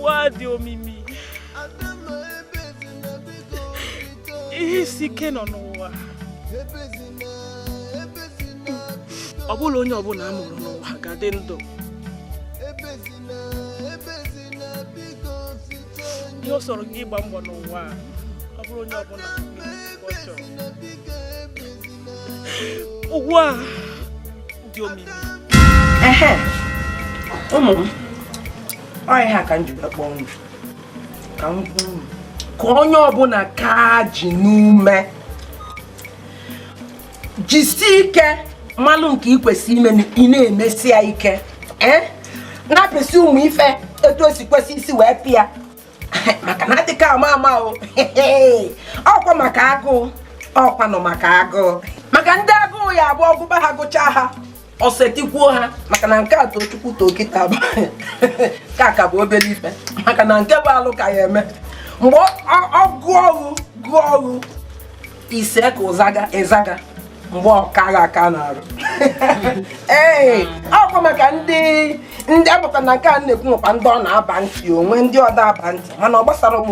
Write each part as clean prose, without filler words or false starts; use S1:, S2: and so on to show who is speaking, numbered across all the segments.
S1: Ụwa dị omimi. Ihe isi ike nọ n'ụwa. Ọ bụla onye ọbụla a mụrụ n'ụwa ga-adị ndụ. Ihe ọ sọrọ gị ịgba mbọ n'ụwa a, ọ bụrụ onye ọbụla ọ chọrọ. Ụwa dị omimi.
S2: Ehe, ụmụ m, ọ ihe a ka m ji wee kpọọ unu ka m gwa unu ka onye ọbụla ka ji n'ume jisie ike malụ nke ị kwesị ime ị na-emesi ya ike ee na-apịsị ụmụ ife etu o si kwesị isi wee pịa maka na adịka ama ama o ọkwa maka agụụ ọkwa nọ maka agụụ maka ndị agụụ ya abụọ gụba ha gụchaa ha ọsọ etikwuo ha maka na nke a Tochukwu too kịta bụ nke a ka bụ obere ife maka na nke bụ alụ ka ya eme mgbe ọ gụọ ọrụ gụọ ọrụ ise ka ụzaga ịzaga mgbe ọ kaghị aka na-arụ ee ọkwa maka ndị ndị abụkwa na nke a na-ekwu nwekwa ndị ọ na-aba ntị onwe ndị ọ da-aba ntị mana ọ gbasara m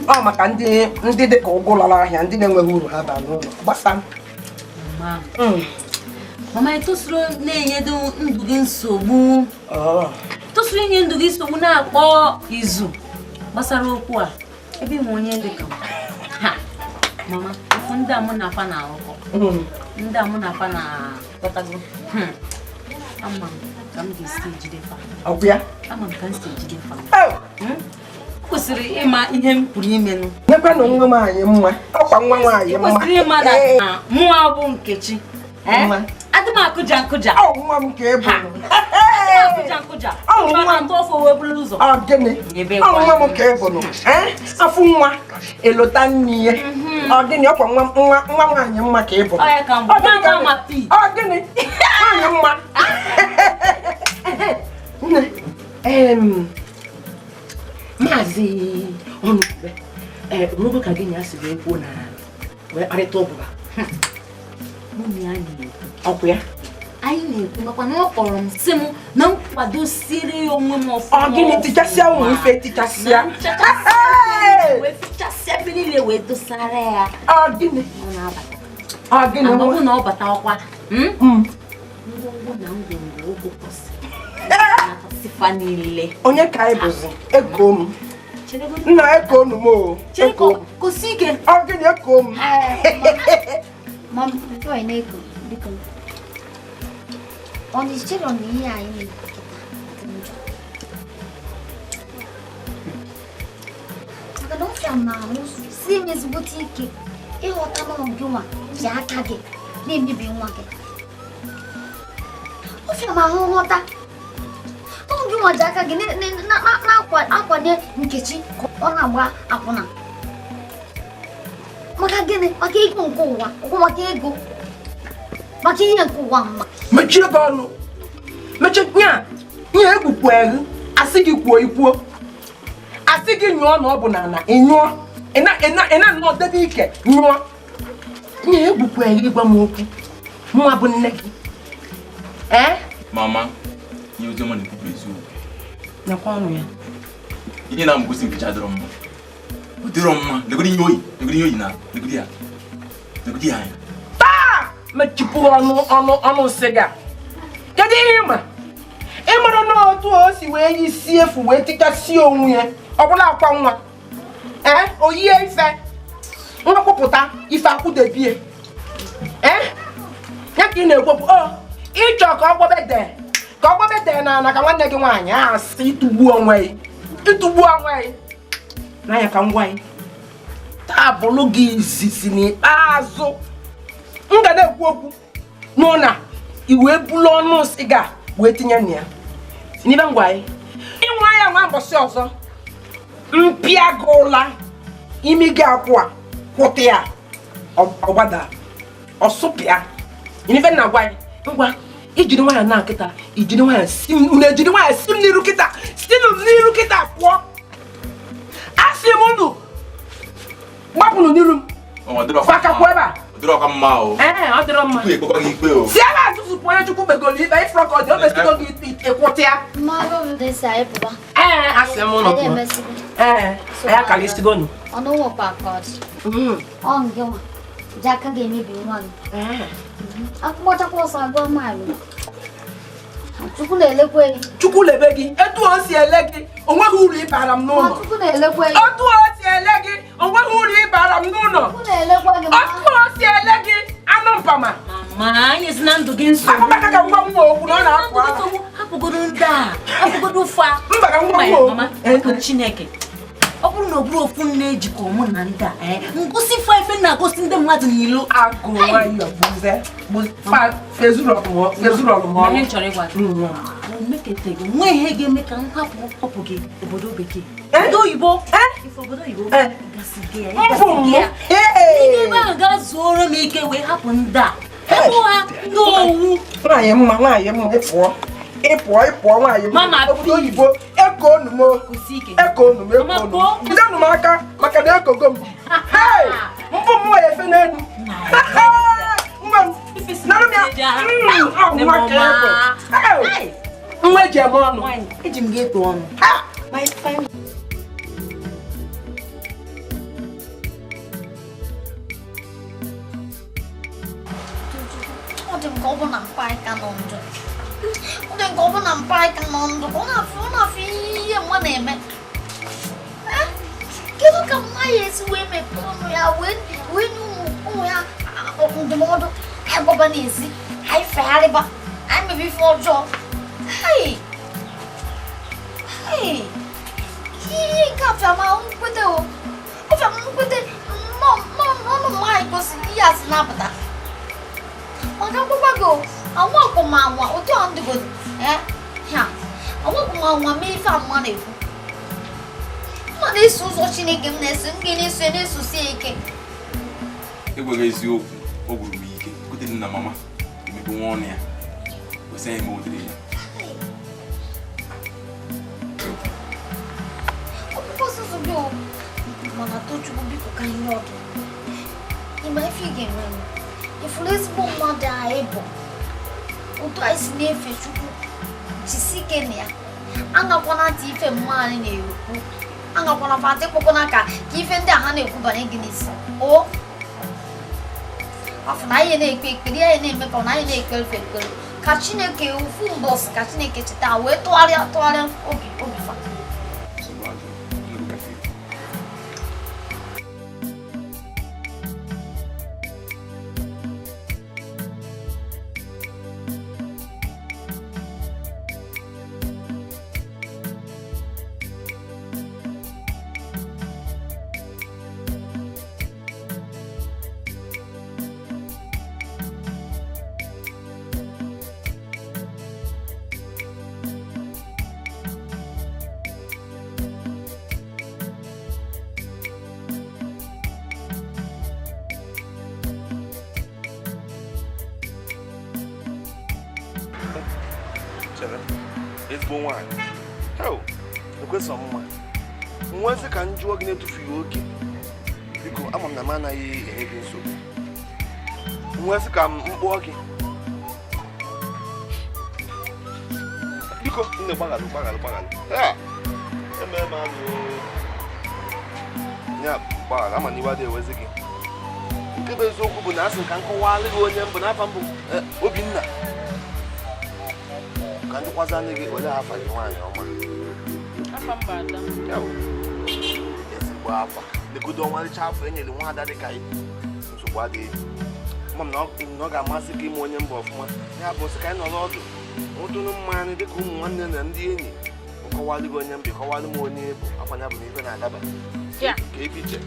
S2: ọ maka ndị ndị dị ka ụgwọ lọrọ ahịa ndị na-enweghị uru ha bara n'ụlọ gbasara.
S3: Mama, ị tosiri na-enyedo ndụ gị nsogbu, tosiri inye ndụ gị nsogbu na-akpọ izu gbasara okwu a ebe ị nwe onye dị ka m. Ha, mama, ifu ndị a mụ na afa na-arụkọ, ndị a mụ na afa na-akpọtago, ama m ka m ga-esi ejide fa.
S2: Ọ ya?
S3: Ama m ka m si ejide fa. Kwesịrị ịma ihe m pụrụ imenụ.
S2: Nyekwanụ nwa nwaanyị mma, ọkwa nwa nwaanyị mma.
S3: Kwesịrị ịma na mụwa bụ Nkechi. Adị m akụja nkụja.
S2: Ọ nwa m ka ị bụ.
S3: Akụja nkụja.
S2: Ọ nwa m.
S3: Atụ ọfọ wee buru ụzọ.
S2: Ọ gịnị? Ọ nwa m ka ị bụ nụ. Afụ nwa elota nne ya. Ọ gịnị? Ọkwa nwa nwa nwa nwaanyị mma ka ị bụ.
S3: Ọ ya ka m bụ. Nwa nwa pi.
S2: Ọ gịnị? Nwaanyị mma. Nne, Maazị Ọnụkwube, ee, onwego ka gị na ya si wee kwuo na wee kparịta ụbụba?
S3: Mụ na ya na-ekwu.
S2: Ọkwa ya?
S3: Anyị na-ekwu makwa na ọ kpọrọ m sị m na m kwadosiere ya onwe m ọfụma.
S2: Ọ gịnị? Tichasịa ụmụ ife, tichasịa.
S3: Na m chachasịa wee fichasịa ebe niile wee dosara ya.
S2: Ọ gịnị?
S3: Ọ na-abata.
S2: Ọ gịnị?
S3: Ọ bụrụ na ọ bata ọkwa, ngwongwo na ngwongwo ụkwụ kwụsị. Sifa niile.
S2: Onye ka anyị bụzi? Eko m. Nna, eko nu m o. Eko m.
S3: Kwụsị ike.
S2: Ọ gịnị? Eko m.
S4: Mom, before ị na-eko, biko. Ọ na-echere na ihe anyị na-ekwu kịta dị njọ. Maka na ọ fịa m ahụ sie m ezigbote ike ịghọta na ọ gịnwa ji aka gị na-emebi nwa gị. Ọ fịa m ahụ nghọta na ọ gịnwa ji aka gị na-akwanye Nkechi ka ọ na-agba akwụna. Maka gịnị? Maka ego nke ụwa, ọkwa maka ego, maka ihe nke ụwa mma.
S2: Mechie gị ọnụ. Mechie nya. Ihe ekwukwu eghu, asị gị kwuo ikwuo. Asị gị nyụọ na ọ bụ na ana, ị nyụọ. Ị na nnọọ debe ike, nyụọ. Ihe ekwukwu eghu ịgwa m okwu. Mụnwa bụ nne gị. Ee?
S5: Mama, ihe Oziọma na-ekwu bụ eziokwu.
S2: Nyekwa ọnụ ya.
S5: Ihe na-amụgosi Nkechi adịrọ mma. Ọ dịrọ mma. Legodi ihe oyi, legodi ihe oyi na, legodi ya. Legodi ya anya.
S2: Taa! Mechipụ ọnụ ọnụ ọnụ nsị gị a. Kedu ihe ị ma? Ị mara na otu o si wee yi si efu wee tikasị onwe ya, ọ bụla akwa nwa. Ee, o yie ife. Nwakwụpụta ife akwụdebie. Ee? Ya ka ị na-ekwopụ, o, ịchọ ka ọ gbabe dee. Ka ọ gbabe dee na ana ka nwanne gị nwaanyị asị ịtụgbu onwe ya. Ịtụgbu onwe ya. N'anya ka m gwa ya. Taa bụlụ gị izizi n'ikpeazụ. M ga na-ekwu okwu nụ na i wee bulu ọnụ nsị gị a wee tinye na ya. N'ibe m gwa ya. Ịnwa ya nwa mbọsị ọzọ. Mpịa gị ụla. Imi gị akwụ a kwụtị ya. Ọ gbada. Ọ sụpịa. N'ibe m na-agwa ya. Ngwa, ijiri nwayọọ na nkịta, ijiri nwayọọ si m, unu ejiri nwayọọ si m n'iru kịta, si m n'iru kịta pụọ. Asị m unu, gbapụnụ n'iru m.
S5: Ọ dịrọ
S2: Fakakwu ebe a.
S5: Ọ dịrọkwa mma o.
S2: Ee, ọ dịrọ mma.
S5: Tupu ekpekwa gị ikpe o.
S2: Si ebe a tupu Chukwu onye Chukwu kpegoro ikpe ịfụrọ ka ọ dị o mesigo gị ịkwụta ya. Ee, asị m ụlọ pụọ. Ee, anyị akalịsigonu.
S4: Ọnụ nwekwa ka ọ dị. Ọ nke nwa ji aka ga-emebi nwa gị. Akpọchakwa ọsọ agụọ maịlụ. Chukwu na-elekwe gị.
S2: Chukwu lebe gị, etu o si ele gị, o nweghị uru ịbara m n'ụlọ.
S4: Chukwu na-elekwe gị.
S2: Otu o si ele gị, o nweghị uru ịbara m n'ụlọ.
S4: Chukwu na-elekwe gị.
S2: Otu o si ele gị, anụ mpama.
S3: Mama, anyị si na ndụ gị nsogbu.
S2: Akụmaka ka ngwa nwa okwu na ọ na-apụ ara.
S3: Hapụgodo ndị a, hapụgodo ụfa.
S2: Mba ka ngwa nwa okwu.
S3: Mama, Chineke. Ọ bụrụ na ọ bụrụ ofu nne ejikọ mụ na ndị a, ngosi ife na-agosi ndị mmadụ n'ilo.
S2: Agụ nwayọ bụze, fezuru ọlụmọlụ.
S3: Ihe m chọrọ ịgwa gị, o meketeghị, nwee ihe ga-eme ka m hapụ gị obodo bekee. Obodo oyibo, ife obodo oyibo, gasị gị ya, ịgasị gị ya. Ndị ebe ahụ gaa zuoro m ike wee hapụ ndị a. Hapụ ha ndị owu.
S2: Nwaanyị mma, nwaanyị mma, ịpụọ. Ịpụọ nwaanyị mma. Obodo oyibo, ekonu m. Ekonu m, ekonu m. Jidenụ m aka maka na ekogo m. Mbụ m nwa ya efe n'elu. Nwa m, nara m ya. Nwa ka ego. Nwa eji eme ọnụ.
S3: Eji m gị eto ọnụ.
S4: Ọ dị m ka ọ bụ na mpa anyị ka nọ ndụ. Ọ dị nke ọ bụ na mpa anyị ka nọ ndụ ka ọ na-afụ ihe mma na-eme. Kedu ka mma ya esi wee mepee ọnụ ya wee nye ụmụ ya ndụmọdụ anyị gbaba n'ezi, anyị fegharịba, anyị mebe ife ọjọọ. Ihe nke a fịa ma nkwete o. Ọ fịa ma nkwete n'ọnụ mma anyị gosi ihe a si na-apụta. Maka mgbagba gị anwa m anwa otu a ndịgodi anwakwu m anwa mee ife amụma na-ekwu. Mma na-eso ụzọ Chineke m na-eso m ga na-eso na-esosi ya ike.
S5: Ịgwaghị eziokwu, ọ gwụrụ m ike gotere na mama emepe nwa ọnụ ya kwesị ya eme ụdịrị ya.
S4: Ọkpụkpọ ọsụsụ gị o mana Tochukwu biko ka ihe ọdụ. Ịma ife ị ga-enwe m. Ifuru ezigbo mmadụ a ịbụ otu anyị si na-efe Chukwu jisi ike na ya aṅakwana ntị ife mma anyị na-ekwu aṅakwana fata ịkpọkwana ka ife ndị a ha na-ekwu banye gị n'isi o afọ na anyị na-ekpe ekpere anyị na-eme ka na anyị na-ekpere ekpere ka Chineke ofu mbọsị ka Chineke cheta wee tụgharịa tụgharịa obi obi fa.
S6: Ezigbo nwaanyị ekwesọ mma nwezi ka m jụọ gị na-etufughị oge biko ama m na m anaghị enye gị nsogbu nwezi ka m kpọọ gị biko nne gbaghalụ gbaghalụ gbaghalụ eme anụ ya gbaghalụ ama na iwe adịghị ewezi gị nke bụ eziokwu bụ na asị ka m kọwalụ gị onye mbụ n'afa mbụ Obinna ka ndịkwazị anya gị ole afa gị nwaanyị ọma ezigbo afa legodo ọmarịcha afọ e nyere nwaada dị ka nsogbu adịghị ma m na ọ ga-amasị gị ime onye mba ọfụma ya bụ sị ka anyị nọrọ ọdụ nwụtụrụ mma anyị dịka ụmụ nwanne na ndị enyi nkọwalụ gị onye mba ịkọwalụ m onye bụ akwa ya bụ na ife na-adaba ka ebe iche.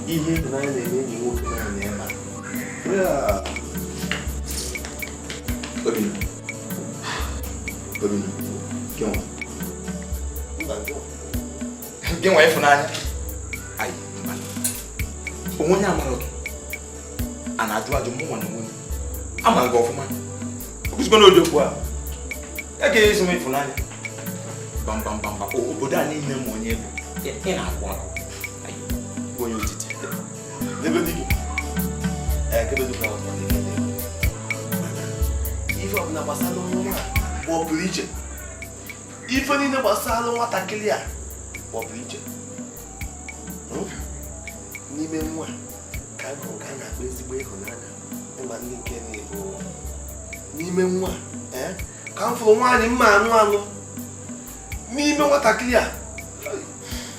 S6: Ihe ịhụnanya na-eme enyi nwoke naanị ebe a.
S5: Obinna. Obinna. Gị nwa ịfụnanya. Ayi, mba. Onwe onye amara gị. A na-ajụ ajụ mụ nwa na onwe m. Ama gị ọfụma. Okwụsịkwa na okwu a. Eke ezi m ịfụnanya. Bambambamba obodo a niile ma onye bụ ị na-akwụ akụ onye otiti.
S6: Ife ọbụla gbasara nwa bụ ọpụrụ iche. Ife niile gbasara nwatakịrị a bụ ọpụrụ iche. N'ime nwa ka a na-akpọ ezigbo ịhụnanya ịma ndị nke na-ebu n'ime nwa ka m fụrụ nwaanyị mma anụ anụ n'ime nwatakịrị a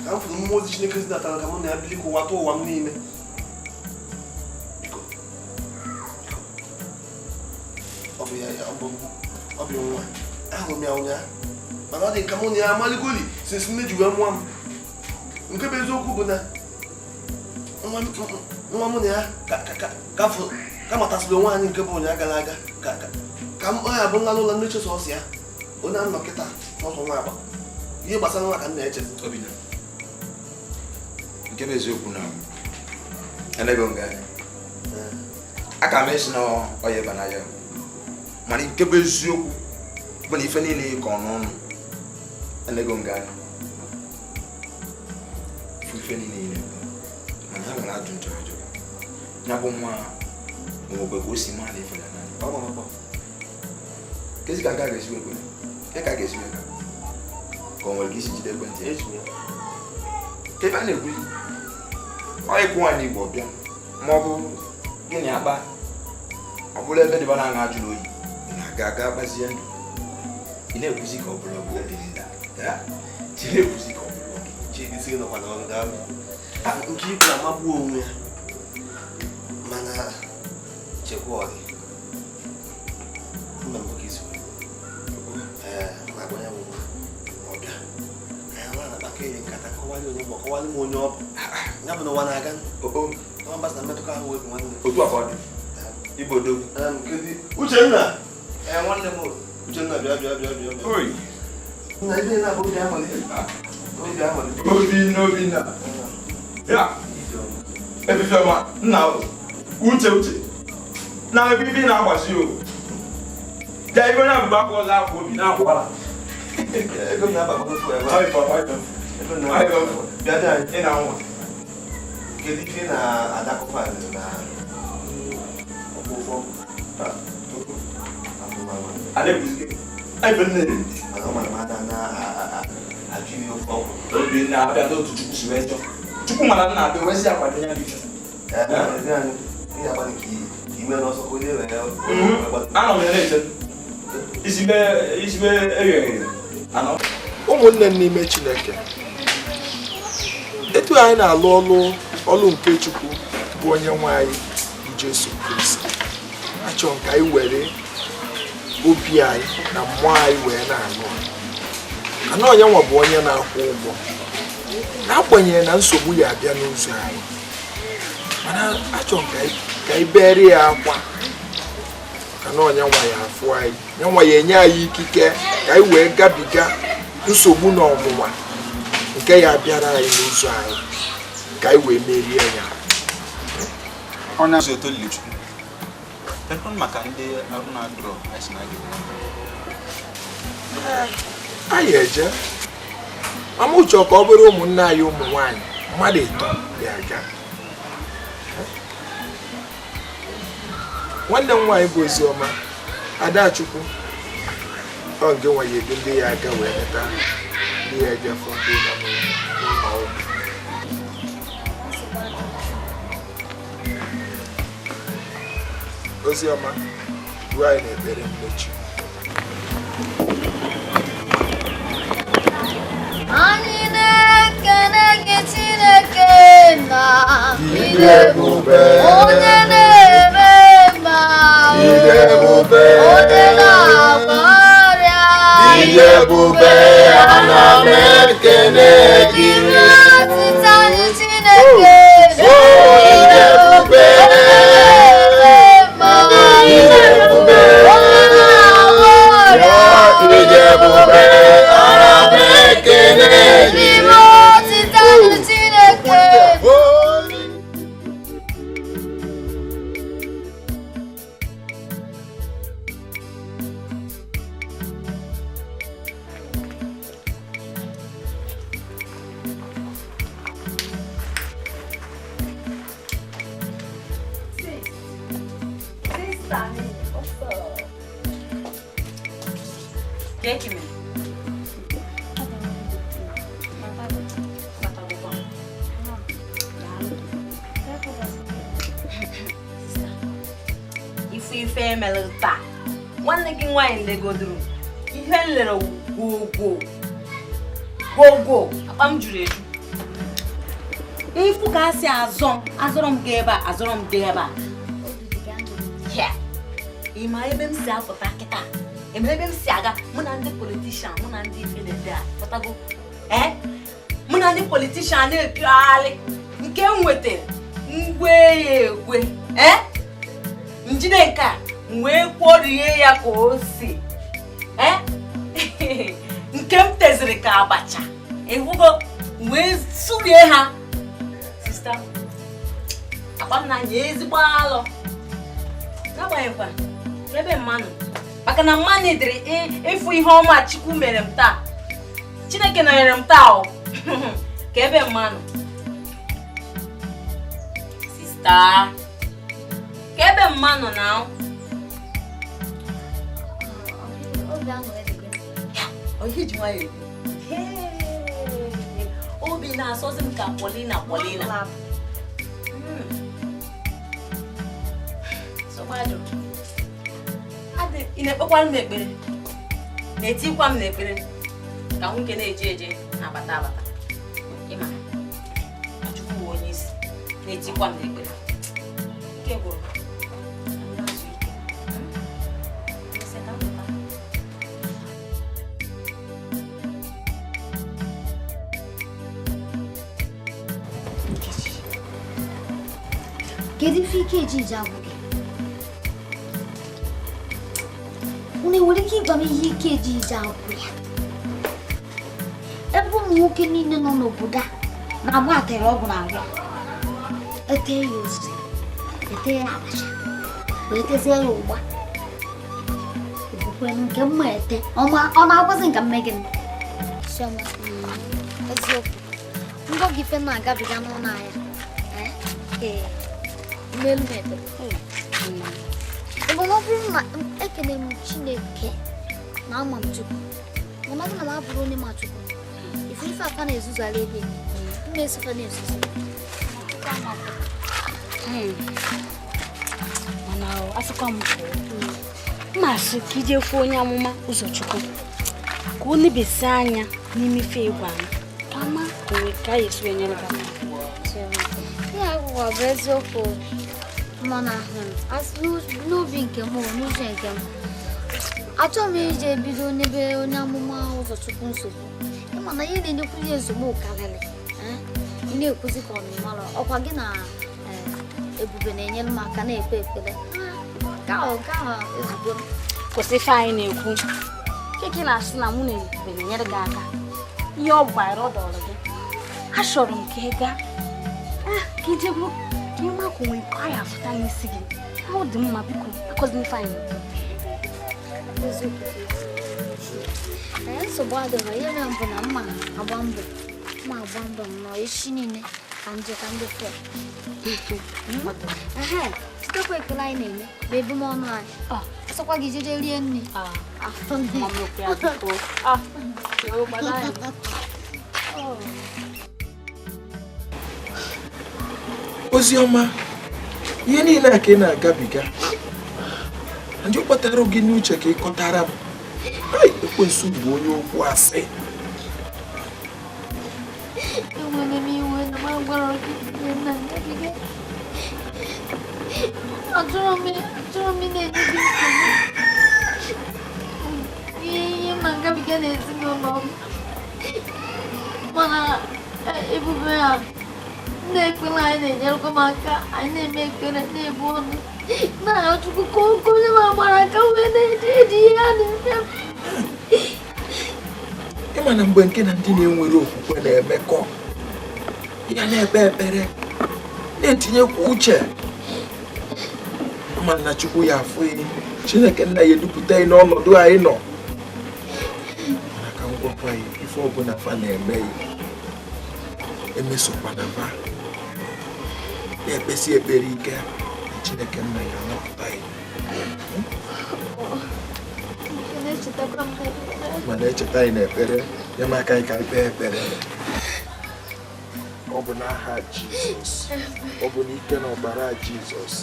S6: ka m fụrụ mmụọ ozi Chineke zidatara ka mụ na ya bili ka ụwa tụọ ụwa m niile. Biko, ọ bụ nwa ahụrụ m ya ụnyaahụ mana ọ dị ka mụ na ya amaligoli sinsi nne ji wee mụọ m. Nke bụ eziokwu bụ na nwa mụ na ya ka matasịrị onwe anyị nke bụ ụnyaahụ gara aga ka m ya bụ nla n'ụlọ ndị cheso ọsọ ya onye anọ kịta n'ọsọ nwa agba ihe gbasara nwa ka m na-eche.
S5: Obinna, nke bụ eziokwu na enego nga aka m esi na ọya ebe n'anya mana nke bụ eziokwu bụ na ife niile ka ọ n'ọnụ enego nga ife niile mana ha nwere ajụ nchọrọ ajụ ya bụ nwa nwekwe ka o si maa na ife ya n'anya. Kezi ka nke a ga-esi ekwe ke ka a ga-esi ka ka o nwere ka isi jide ekwentị ya ka ebe a na-ekwu ọ ịkwụ nwaanyị Igbo bịa ma ọ bụ gịnị akpa ọ bụrụ ebe dịba na-aṅa ajụrụ oyi na-aga aga gbazie ndụ ị na-ekwuzi ka ọ bụrụ ọgụ obi nda ji na-ekwuzi ka ọ bụrụ ọgụ
S6: Chidi nọkwa n'ọrụ daalụ nke ikwu amagbuo onwe ya mana chekwa ọ dị mma mbụ ka isi na-agba ya bụ ọbịa anyị nwa na-akpakọ eri nkata kọwalị onye bụ kọwalị m onye ọ bụ ya bụ na ụwa na-aga nwa mbasa na mmetụta ahụ obi nwanne
S5: otu a ka ọ dị Igbo odogwu.
S6: Uchenna
S2: nwanne m
S6: Uchenna bịa bịa bịa bịa bịa.
S5: Oi
S6: nna ihe na-abụ obi aṅụrị obi aṅụrị
S5: Obinna Obinna ya efife ma nna uche uche na ebe ife na-agbazi o ja ibe onye abụba akwa ọzọ akwa obi na-akwara
S6: ego m na-abakwa otu ebe bịa dị anyị
S5: ị na-anwa.
S6: Kedu ife na-adakọfa na ọkpụfọ
S5: Obinna abịa n'otu Chukwu si wee chọọ Chukwu mana nna abịa wezi akwado ya bụ anọ m ya na-eche isi eghe eghe anọ.
S7: Ụmụnne m n'ime Chineke, etu anyị na-alụ ọlụ nke Chukwu bụ onye nwe anyị bụ Jesu Kristi, achọrọ ka anyị were obi anyị na mmụọ anyị wee na-alụ ana onye nwa bụ onye na-akwụ ụgwọ n'agbanyeghị na nsogbu ya abịa n'ụzọ anyị, mana achọrọ ka anyị bere ya akwa ka na onye nwa ya afụ anyị, ya nwa ya enye anyị ikike ka anyị wee gabiga nsogbu na ọnwụnwa nke ya abịara anyị n'ụzọ anyị ka anyị wee merie ya.
S5: Ọ na-azụ oto lili Chukwu maka ndị arụ na-adọrọ
S7: anyị eje mama uche ka ọ bụrụ ụmụnne anyị ụmụ nwaanyị mmadụ ịtọ ya aga. Nwanne m nwaanyị bụ Oziọma Adachukwu ọ nke nwa ya edu ndị ya aga wee leta ndị ya eje fọ ndị nọ n'ụlọ ọgwụ. Oziọma ruo anyị n'ekpere mmechi.
S4: Anyị na-ekene gị Chineke na
S7: Ịdị ebube,
S4: onye na-eme mma,
S7: Ịdị ebube,
S4: onye na-agwọ ọrịa,
S7: Ịdị ebube, ana m ekene gị.
S4: Otito anyị Chineke na
S7: Ịdị ebube,
S4: onye na-eme mma,
S7: Ịdị ebube,
S4: onye na-agwọ ọrịa,
S7: Ịdị ebube, ana m ekene gị.
S4: Otito anyị Chineke.
S3: Ka eke mere? Batagokwa m. Daalụ. Ife ife emere taa. Nwanne gị nwaanyị legodoro ihe m lere gwogwo gwogwo akpa m juru eju. Ifu ka a si azọ m, azọrọ m gị ebe a, azọrọ m gị ebe a. Ya, ị ma ebe m si apụta kịta, ị ma ebe m si aga, mụ na ndị politishan, mụ na ndị ife na-ede a, pụtago. Ee, mụ na ndị politishan na-epigharị nke m nwetara ngwe ya egwe. Ee, njide nke a m wee kwọrie ya ka o si. Ee, nke m teziri ka abacha, ịhụgo, m wee surie ha. Sista, akpa m na-anya ezigbo alọ. N'agbanyeghịkwa ebe mmanụ, maka na mmanụ dịrị ịfụ ihe ọma Chukwu mere m taa. Chineke nọnyere m taa o. Ka ebe mmanụ. Sista, ka ebe mmanụ na
S4: Obi aṅụrị dị gị.
S3: Ọ ihe ji nwayọọ ekwu. Hey, obi na-asọzi m ka Paulina Paulina. Sọgbajọ. Adị, ị na-ekpekwara m ekpere, na-etikwa m n'ekpere ka nwoke na-eje eje na-abata abata. Ịma na Chukwu bụ onye isi, na-etikwa m n'ekpere. Ike gwụrụ. Ka m na-azụ ike. Mesịa ka m pụta.
S4: Kedu ife ike eji ije agwụ gị? Unu enwere ike ịgwa m ihe ike eji ije agwụ ya? Ebe ụmụ nwoke niile nọ n'obodo a na-agba atịrị ọgwụ n'ahụ ya. Ete ya ose, ete ya abacha, wee tezie ya ụgba. Okwukwe nke mma ete, ọ na-agwazi nka mme gịnị? Chiọma, eziokwu, ngọ gị ife na-agabiga n'ụlọ anyị. Ee, mmelu m ete. Ebe ọ bụrụ na ekene m Chineke na ama m Chukwu, mana ọ bụrụ na m abụrụ onye ma Chukwu, ife ife aka na-ezuzara ebe mma esifa na-ezuzu. Chukwu amapụ.
S8: Mana asịkwa m kwuo, mma asị ka ije fụ onye amụma ụzọchukwu ka o lebesi anya n'ime ife ịgwa m, ka ama ka o nwee ka a ga-esi wee nyere gị aka.
S4: Ihe akwụkwọ bụ eziokwu, mana asị n'obi nke m, n'uche nke m, achọghị m ije bido n'ebe onye amụma ụzọchukwu nsogbu. Ịma na ihe na-enyekwu ya nsogbu karịrị. Ị na-ekwuzi ka ọ na-amara ọkwa gị na Ebube na-enyere m aka na-ekpe ekpere. Ka ọ ezugbo m.
S8: Kwụsị ife anyị na-ekwu. Keke na-asị na mụ na Ebube na-enyere gị aka. Ihe ọ gbara ọ dọrọ gị. Achọrọ m ka ị gaa. Ka ije gwuo, ka ị ma ka o nwee nke ọ ya afụta n'isi gị. Ọ dị mma biko, akọzina ife anyị na-ekwu.
S4: Eziokwu. Nsogbu adịghị, ihe mere mbụ na mma agba mbọ. Mma agba mbọ nnọọ echi niile ka nje ka ndị fọ. Ehe, sitekwa ekele anyị na-eme bụ ebumọnụ anyị. Ọsọkwa gị jeje rie nri. Afọ nne.
S8: Mama okwu ya biko.
S7: Oziọma, ihe niile a ka ị na-agabiga, ndị kpatara gị n'uche ka ị kọtara m. Ai, ekwensu bụ onye okwu asị.
S4: Enwere m iwe na m agwara gị ihe m na-agabiga. Achọrọ m ị na-enye gị nsogbu. Ihe m na-agabiga n'ezinụlọ m. Mana ebube a, ndị ekpere anyị na-enyerekwa m aka, anyị na-eme ekpere na-ebu ọnụ. Na-arịọ Chukwu ka o onye m agbara aka wee na-eji eji ihe a na-eme m.
S7: Ịma na mgbe nke na ndị na-enwere okwukwe na-emekọ, ya na-ekpe ekpere, na-etinyekwa uche. Ama na Chukwu ya afụ ya, Chineke nna ya edupụta ya n'ọnọdụ anyị nọ. Mana ka m gwakwa ya, ife ọbụla fa na-eme ya, emesokwana fa. Na-ekpesi ekpere ike na Chineke nna ya anapụta ya.
S4: Na-echetakwa m na ekpere.
S7: Mana echeta anyị n'ekpere, nye m aka anyị ka anyị kpee ekpere. Ọ bụ n'aha Jizọs, ọ bụ n'ike na ọbara Jizọs,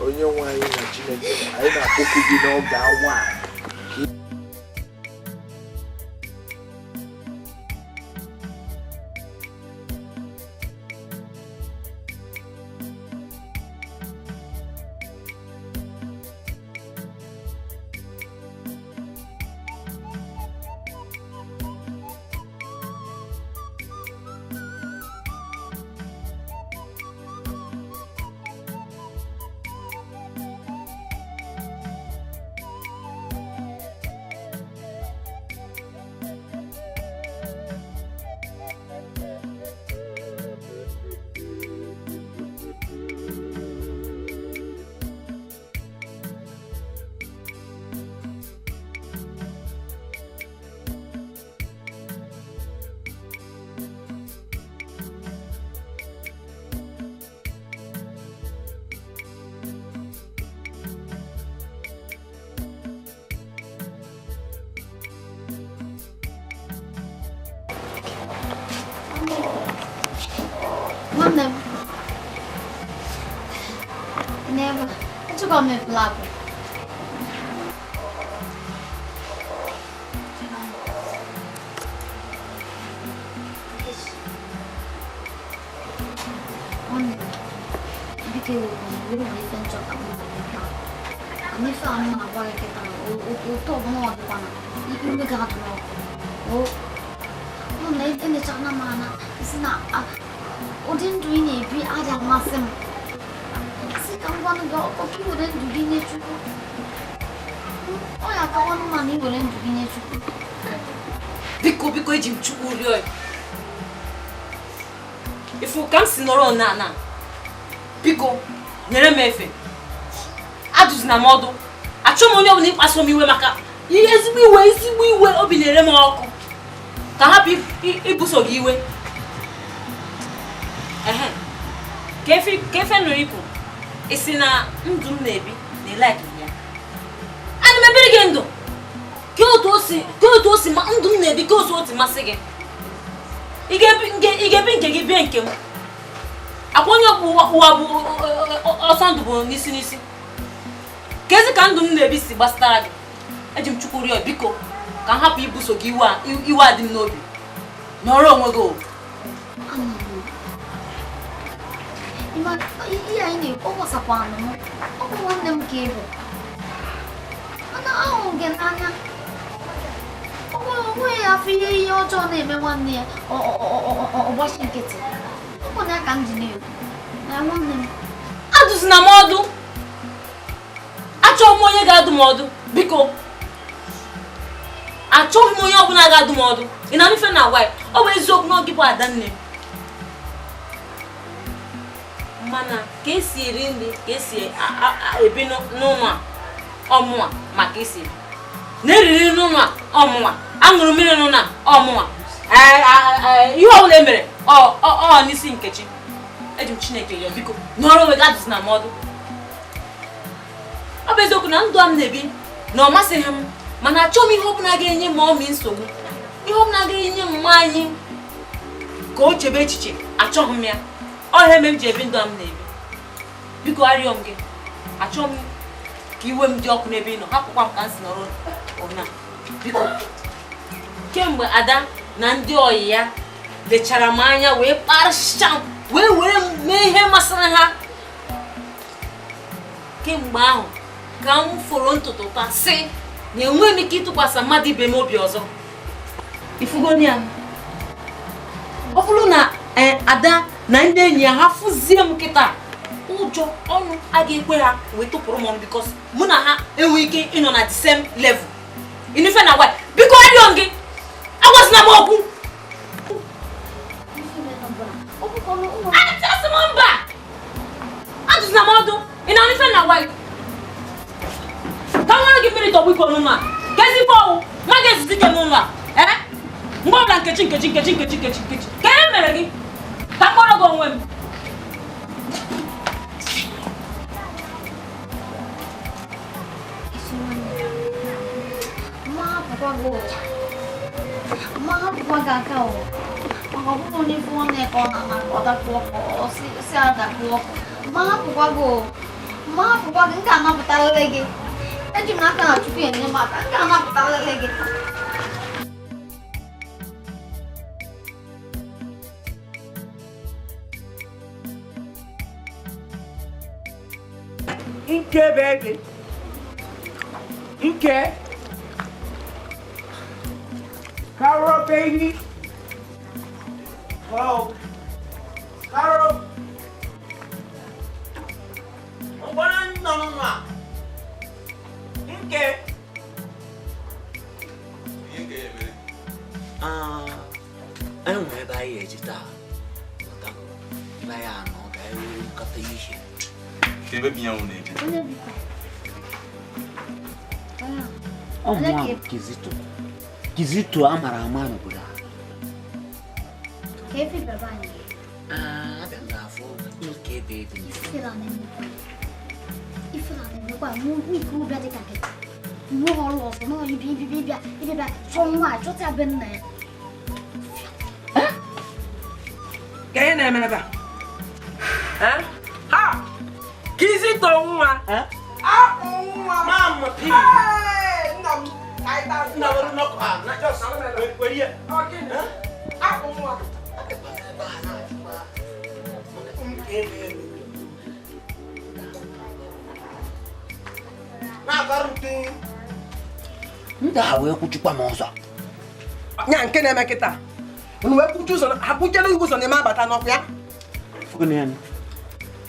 S7: onye nwe anyị na Chineke, anyị na-akpọku gị n'oge awa a.
S4: Nwanne m, n'ebe a, echekwa m ebulabụ. Nwanne m, biko ewekwana iwe nwere ife nchọ ka m gwa gị taa. Mana ife a m na-agwa gị kịta, ụtọ ọbụla ọ dịkwana, iwe ga-adụ n'ọkụ. O, nọ na elechana m anya, sị na ụdị ndụ ị na-ebi adịghị amasị m. Sị ka m gwanụ gị, ọ ka ị were ndụ gị nye Chukwu. Ọ ya akakwanụ mma na ị were ndụ gị nye Chukwu.
S3: Biko biko eji m Chukwu rịọ ya. Ifu ka m si nọrọ na na. Biko nyere m efe. Adụzina m ọdụ. Achọ m onye ọbụla ịkpasu m iwe maka ihe ezigbo iwe obi na-ere m ọkụ. Ka hapụ ibuso gị iwe. Ehe. Ka efe nụrụ ikwu. Ị sị na ndụ m na-ebi na ịlaiki ya. Ana m ebiri gị ndụ. Ka otu o si ma ndụ m na-ebi ka otu o si masị gị. Ị ga-ebi nke gị bie nke m. Akwa onye ụwa bụ ọsọ ndụ bụ n'isi n'isi. Ka ezi ka ndụ m na-ebi si gbasara gị. Eji m Chukwu rịọ biko ka m hapụ ibuso gị iwe a dị m n'obi. Nọrọ onwe gị o.
S4: Ihe anyị na-ekwu, ọ gbasakwanụ m. Ọ bụ nwanne m ka ị bụ. Mana ahụrụ gị n'anya. Ọ bụrụ onwe ya afọ ihe ọjọọ na-eme nwanne ya, ọ gbachi nkịtị. Ọ bụ na ya ka m ji na-ekwu. Na nwanne m.
S3: Adụzina m ọdụ. Achọghị m onye ga-adụ m ọdụ. Biko. Achọghị m onye ọbụla ga-adụ m ọdụ. Ị na-anụ ife na-agwa ya? Ọ bụ eziokwu na ọ gị bụ Adanne. Mana ka esi eri nri, ka esi ebi n'ụlọ a, ọmụa maka esi ebi. Na-eriri n'ụlọ a, ọmụa. Aṅụrụ mmiri n'ụlọ a, ọmụa. Ihe ọbụla e mere, ọ n'isi Nkechi. Eji m Chineke rịọ biko, nọrọ onwe gị, adụzina m ọdụ. Ọ bụ eziokwu na ndụ a m na-ebi na ọ masịghị m, mana achọghị m ihe ọbụla ga-enye m ọmị nsogbu. Ihe ọbụla ga-enye mma anyị ka o chebe echiche, achọghị m ya. Ọ ihe mere m ji ebi ndụ a m na-ebi. Biko arịọ m gị, achọghị m ka iwe m dị ọkụ n'ebe ị nọ, hapụkwa m ka m si nọrọ ụna. Biko, kemgbe Ada na ndị ọyị ya lechara m anya wee kparịsịa m, wee were m mee ihe masịrị ha. Kemgbe ahụ ka m foro ntutu taa sị na enweghị m ike ịtụkwasị mmadụ ibe m obi ọzọ. Ifugoni ya, ọ bụrụ na Ada na ndị enyi ya ha fụzie m kịta, ụjọ ọnụ agaghị ekwe ha wee tụpụrụ m ọnụ bikos mụ na ha enweghị ike ịnọ na the same level. Inufe na gwa, biko arịọ m gị, agwazina m okwu. Asị m mba, adụzina m ọdụ. Ị na-anụ ife na gwa gị? Ka m nwere gị mmiri tọgbọ iko n'ụlọ a, ka ezigbo ọwụ ma ga-ezute ike n'ụlọ a. Ee, mgbe ọbụla Nkechi Nkechi Nkechi Nkechi Nkechi Nkechi, ka ihe mere gị? Ka m kpọrọ gị onwe m.
S4: Nwa akwụkwọ gị ụcha. Ma hapụkwa gị aka o. Maka ọ bụrụ onye fụ nwanne ya ka ọ na-ana ka ọ dapụ ọkụ, ọ sị adapụ ọkụ. Ma hapụkwa gị o. Ma hapụkwa gị, m ga-anapụtarịrị gị. Eji m n'aka na Chukwu enye m aka, m ga-anapụtarịrị gị.
S2: Nke baby. Nke. Carol baby. Hello. Carol. Nke.
S9: Enwe ebe anyị eji taa. Ebe anyị anọ ka anyị wee kọta ihe.
S5: Ebe bi ya nwụ na-eje.
S9: Ọ mụ Kizito. Kizito a mara ama n'obodo a.
S4: Ka efi baba anyị.
S9: Abịa m n'afọ nke bebi.
S4: Ife na-emekwa mụ ikorobịa dị ka gị. Mụ ọrụ ọzọ na ibi ibi bịa ibi bịa chọọ nwa chọta be nna ya.
S2: Ka ihe na-eme ebe a? Ha! Kizito nwa! Akpụ nwa!
S6: Mama P!
S2: Nna m!
S6: Nna m nnọkọ a! Na just were ya!
S2: Akpụ nwa!
S9: Ndị a wee kwuchikwa m ụzọ.
S2: Nya nke na-eme kịta. Unu wee kwuchi ụzọ, ha kwuchiela ụzọ na-eme abata n'ọkụ ya.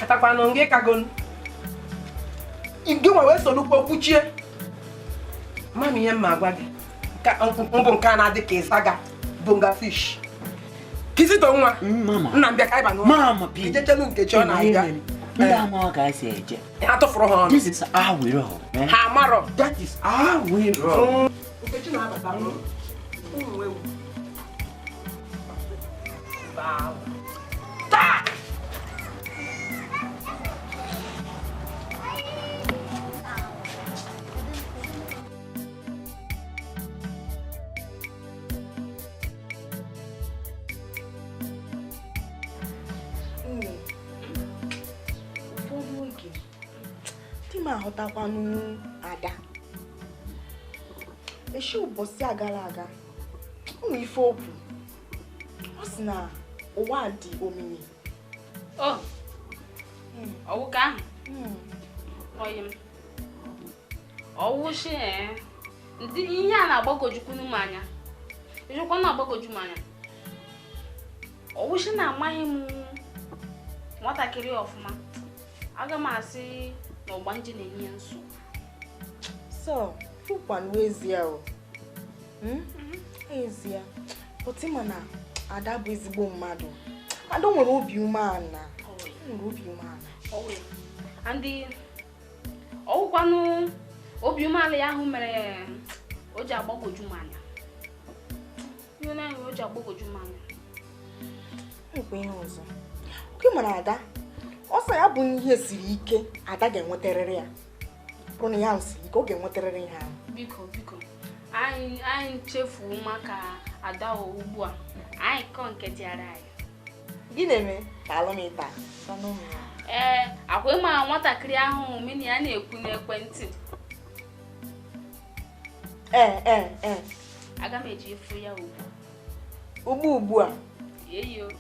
S2: Atakwanụ gị kagonu. Gị nwa wee solukpo kwuchie. Mama ihe m ma agwa gị. Mbụ nke a na-adị ka ịsaga bonga fish. Kizito nwa. Nna m bịa ka ịba n'ụlọ.
S9: Mama P.
S2: Ijechelu Nkechi ọ na-aga.
S9: Ndị ama ka esi eje.
S2: Ha tụfuru ha ọnụ.
S9: This is how we roll.
S2: Ha amarọ.
S9: That is how we roll.
S2: Nkechi na-abata ụmụ ewu. Taa!
S1: Ụfọdụ oge di m aghọtakwanụ Ada. Echi ụbọchị a gara aga, ụmụ ife okwu ọ sị na ụwa dị omimi.
S8: Ọwụ ka ahụ? Oyi m. Ọwụ shi ndị ihe a na-agbagojukwu m anya. Ejikwa na-agbagoju m anya. Ọwụ shi na amaghị m nwatakịrị ọfụma. Aga m asị na ọgbanje na-enye nsogbu.
S1: So, fụkwanụ ezie o. Ezie. Pụta ma na Ada bụ ezigbo mmadụ. Ada nwere obi umeala. Nwere obi umeala.
S8: Andị ọwụkwanụ obi umeala ya ahụ mere o ji agbagwoju m anya. Ihe na-enwe o ji agbagwoju m anya.
S1: Nkwa ihe ọzọ. Oke mara Ada, ọsọ ya bụ ihe siri ike, Ada ga-enwetarịrị ya. Bụrụ na ya siri ike, ọ ga-enwetarịrị ihe ahụ.
S8: Biko, biko. Anyị chefuo maka Ada ugbu a. Anyị kọ nke dịara anyị.
S1: Gị na-eme ka alụmịta.
S8: Ee, akwa ịma nwatakịrị ahụ mini ya na-ekwu n'ekwentị.
S1: Ee.
S8: Aga m eji efu ya ugbu.
S1: Ugbu a?
S8: Eyo.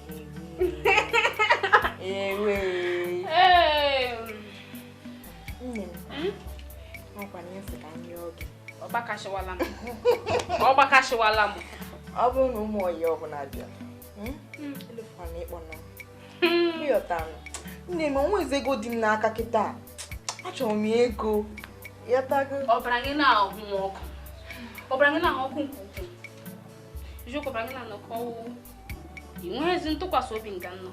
S1: Ewe. Nne m. Ọkwa na nsị ka m yọọ gị.
S8: Ọ gbakasịwala m. Ọ gbakasịwala m.
S1: Ọ bụrụ na ụmụ ọyị ọbụla bịa, elefukwana ịkpọ nọ. Ịghọtanụ. Nne m, onwezi ego dị m n'aka kịta. Achọrọ m ego. Ịghọtago?
S8: Ọbara gị na-ahụ ọkụ. Ọbara gị na-ahụ ọkụ nke ukwuu. Eziokwu, ọbara gị na-anọkọ ọwụ. I nweghịzi ntụkwasị obi nga nnọ.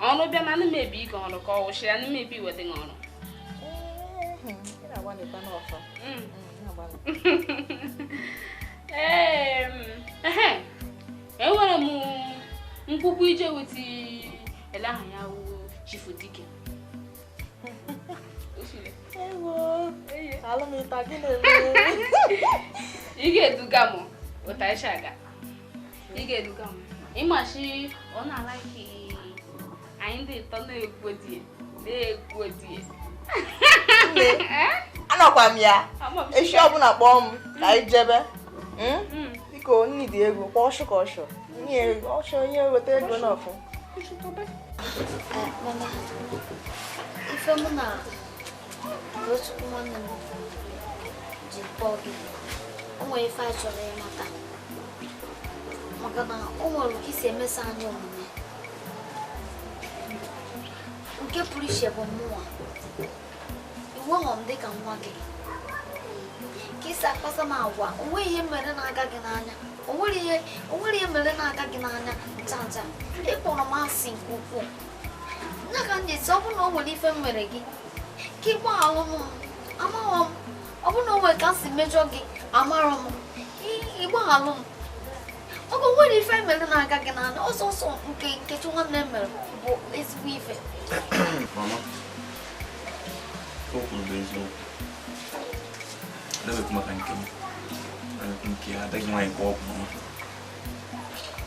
S8: Ọrụ bịa na anụ m ebi ịga ọrụ ka ọ wụchiri anụ m ebi iweta gị ọrụ.
S1: Ị na-agbalịkwa n'ọfọ.
S8: Ee, enwere m nkwukwu ije weta ele aha ya wụ Chifu Dike.
S1: Ewo, alụmịta gị na-eme.
S8: Ị ga-eduga m ụta ịsha aga. Ị ga-eduga m. Ịmachi ọ na-alaiki anyị ndị ịtọ na-ekwu di na-ekwu di.
S1: Anọkwa m ya. Echi ọbụla kpọọ m ka anyị jebe. Biko nni dị ego kwa ọshụ ka ọshụ. Nye ọshụ onye weta ego n'ọfụ.
S4: Mama, ife mụ na Tochukwu nwanne m ji kpọọ gị, o nwere ife anyị chọrọ ịmata. Maka na o nwere ka isi emesa anyị omume. Nke pụrụ iche bụ mmụọ. Iwu m dịka nwa gị. Ka isi akpasa m agwa, o nweghị ihe mere na-aga gị n'anya. O nwere ihe mere na-aga gị n'anya ncha ncha. Ị kpọrọ m asị nke ukwuu. Nna ka m ji si ọ bụrụ na o nwere ife m mere gị, ka ị gbaghalụ m, amarọ m. Ọ bụrụ na o nwere ka m si mejọ gị, amarọ m. Ị gbaghalụ m. Oge nwere ife mere na-aga gị n'anya, ọsọsọ nke Nkechi nwanne m mere bụ ezigbo ife.
S5: Mama, o kwuru bụ eziokwu. Adabekwu maka nke m. Nke ada gị nwaanyị ka ọ bụ mama.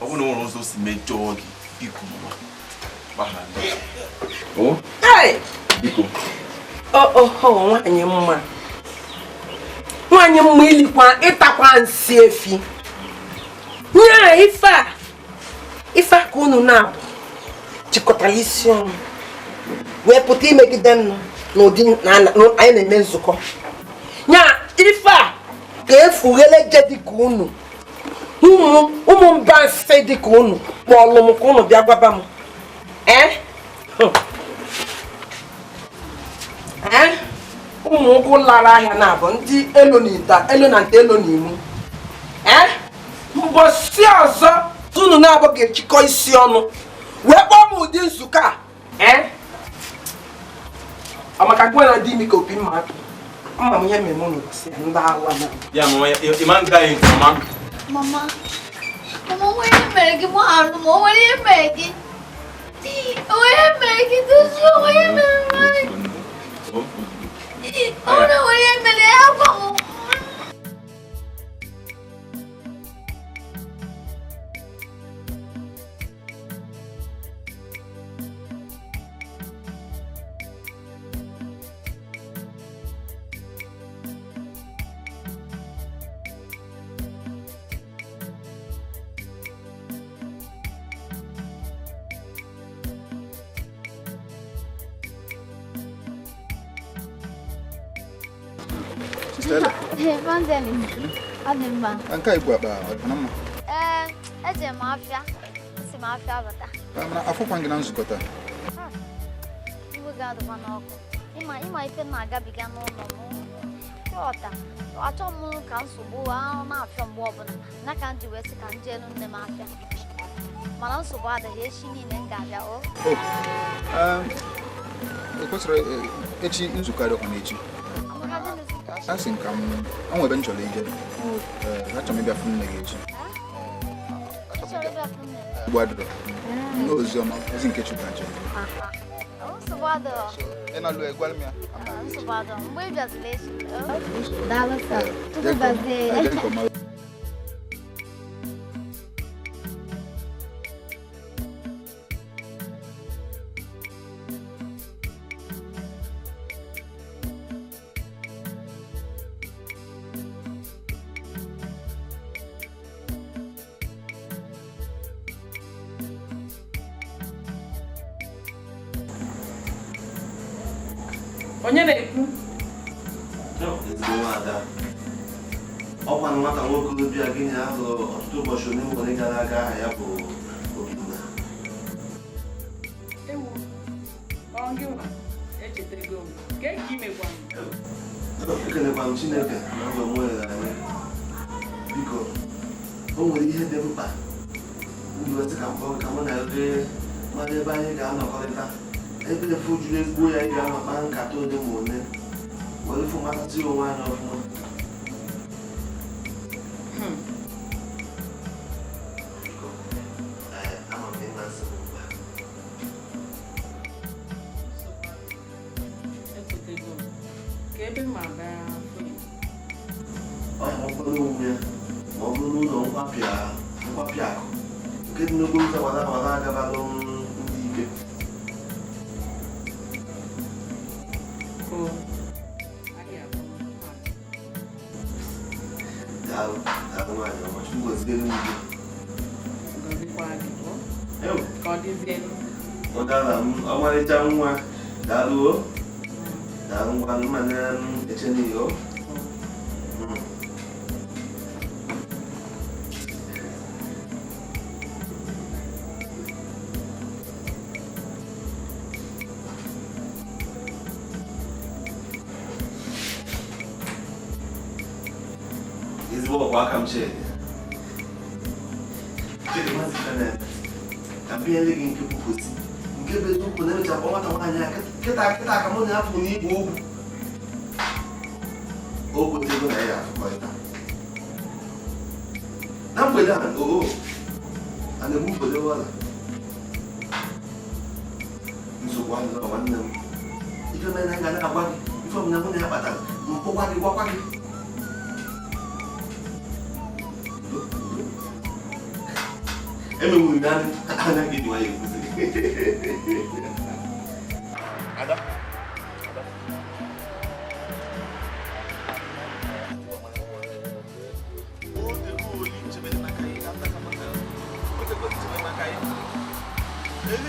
S5: Ọ bụrụ na o nwere ụzọ o si mejọọ gị, biko mama, gbaghara. O? Biko.
S2: Oh, nwaanyị mma. Nwaanyị mma ilikwa ịtakwa nsị efi. Nya ife a ka unu na-abụ jikọtara isi ọnụ wee pụta imegide m n'ụdị na anyị na-eme nzukọ. Nya ife a ka efughele je dịka unu ụmụ mba nsị dịka unu kpọọlụ m ka unu bịa gwaba m. Ụmụ nkwụ lara ahịa na-abụ ndị elo na ita elo na nta elo na imu. Mbọsị ọzọ unu na-abụ ga-echikọ isi ọnụ wee kpọọ m ụdị nzukọ a. Amaka gwa na ndị imi ka opi mma apị. Mma m ihe mere m n'ụbọchị ndị ala na.
S5: Ya mama, ịma nga anyị nke ọma.
S4: Mama, mama, o nwere ihe mere gị gbagharụ m, o nwere ihe mere gị. O nwere ihe mere gị, Tochi, o nwere ihe mere m. O nwere ihe mere ya gwa m.
S10: Nke a ibu akpa ọ dị na mma?
S4: Ee, eje m afịa. Esi m afịa bata.
S10: Mana afọkwa gị na nzukọ taa.
S4: Iwe ga-adịkwa n'ọkụ. Ịma ife na-agabiga n'ụlọ m. Ọta, achọ m ka nsogbu ahụ na-afịa mgbe ọbụla. Na ka m ji wee sị ka m jee elu nne m afịa. Mana nsogbu adịghị, echi niile m ga-abịa o.
S10: O kwesịrị echi nzukọ adịkwa n'echi. Asị m ka m onwe ebe m chọrọ ije. Achọrọ m ịbịa fụ nne gị echi. Ugbu adịrọ. N'ozi ọma, ozi nke Chukwu na njem.
S4: Nsogbu adịrọ.
S10: Ị na-alụ egwara m ya.
S4: Nsogbu adịrọ. Mgbe ị bịaziri echi. Daalụ sir. Chukwu gọzie.
S2: Onye na-ekwu?
S6: Ezigbo nwaada, ọkwa nwata nwoke obi a gị na ahụrụ ọtụtụ ụbọchị ole ma ole gara aga aha ya bụ Obinna.
S2: Ewo, ọ gị nwa, echetego m. Ka ị mekwa m?
S6: Ekelekwa m Chineke na mgbe m nwere anyị. Biko, o nwere ihe dị mkpa ndị wetị ka mkpọrọ ka mụ na ebe mmadụ ebe anyị ga-anọkọrịta. Ebe efu juru ezigbo ya anyị ga-anọ kpaa nkata ole ma ole were fụ matasị onwe anyị ọfụma. Biko, ama m ịma nsị m mkpa.
S2: Echetego m. Ka ebe ma bịa fụ ya.
S6: Ọ ya nwekwara onwe ya ma ọ bụrụ n'ụlọ nkwapị akụ Nke dị n'okporo ụzọ gbara agbara agabalụ ndị ike. Daalụ, daalụ nwaanyị ọma, Chukwu gọziere m gị. Ụdara m, ọmarịcha nwa, daalụ o. Daalụ ngwa mma na eche n'ihe o. Ezigbo ọkwa aka m Chidi. Chidi maazị Fenel, ka m binyere gị nke bụ gosi nke bụ eziokwu na emechapụ nwata nwaanyị a kịta kịta ka mụ na ya fụ n'igwe okwu. O kwetego na ya afụkọrịta. Na mgbede a, oo, a na-egbu mgbede ọla. Nsogbu adịrọ nwanne m. Ife mere na m ga na-agwa gị, ife ọbụla mụ na ya kpatara, m kpọkwa gị gwakwa gị. Emewu na anaghị dị nwayọ ekwuzi. Ada. Ada.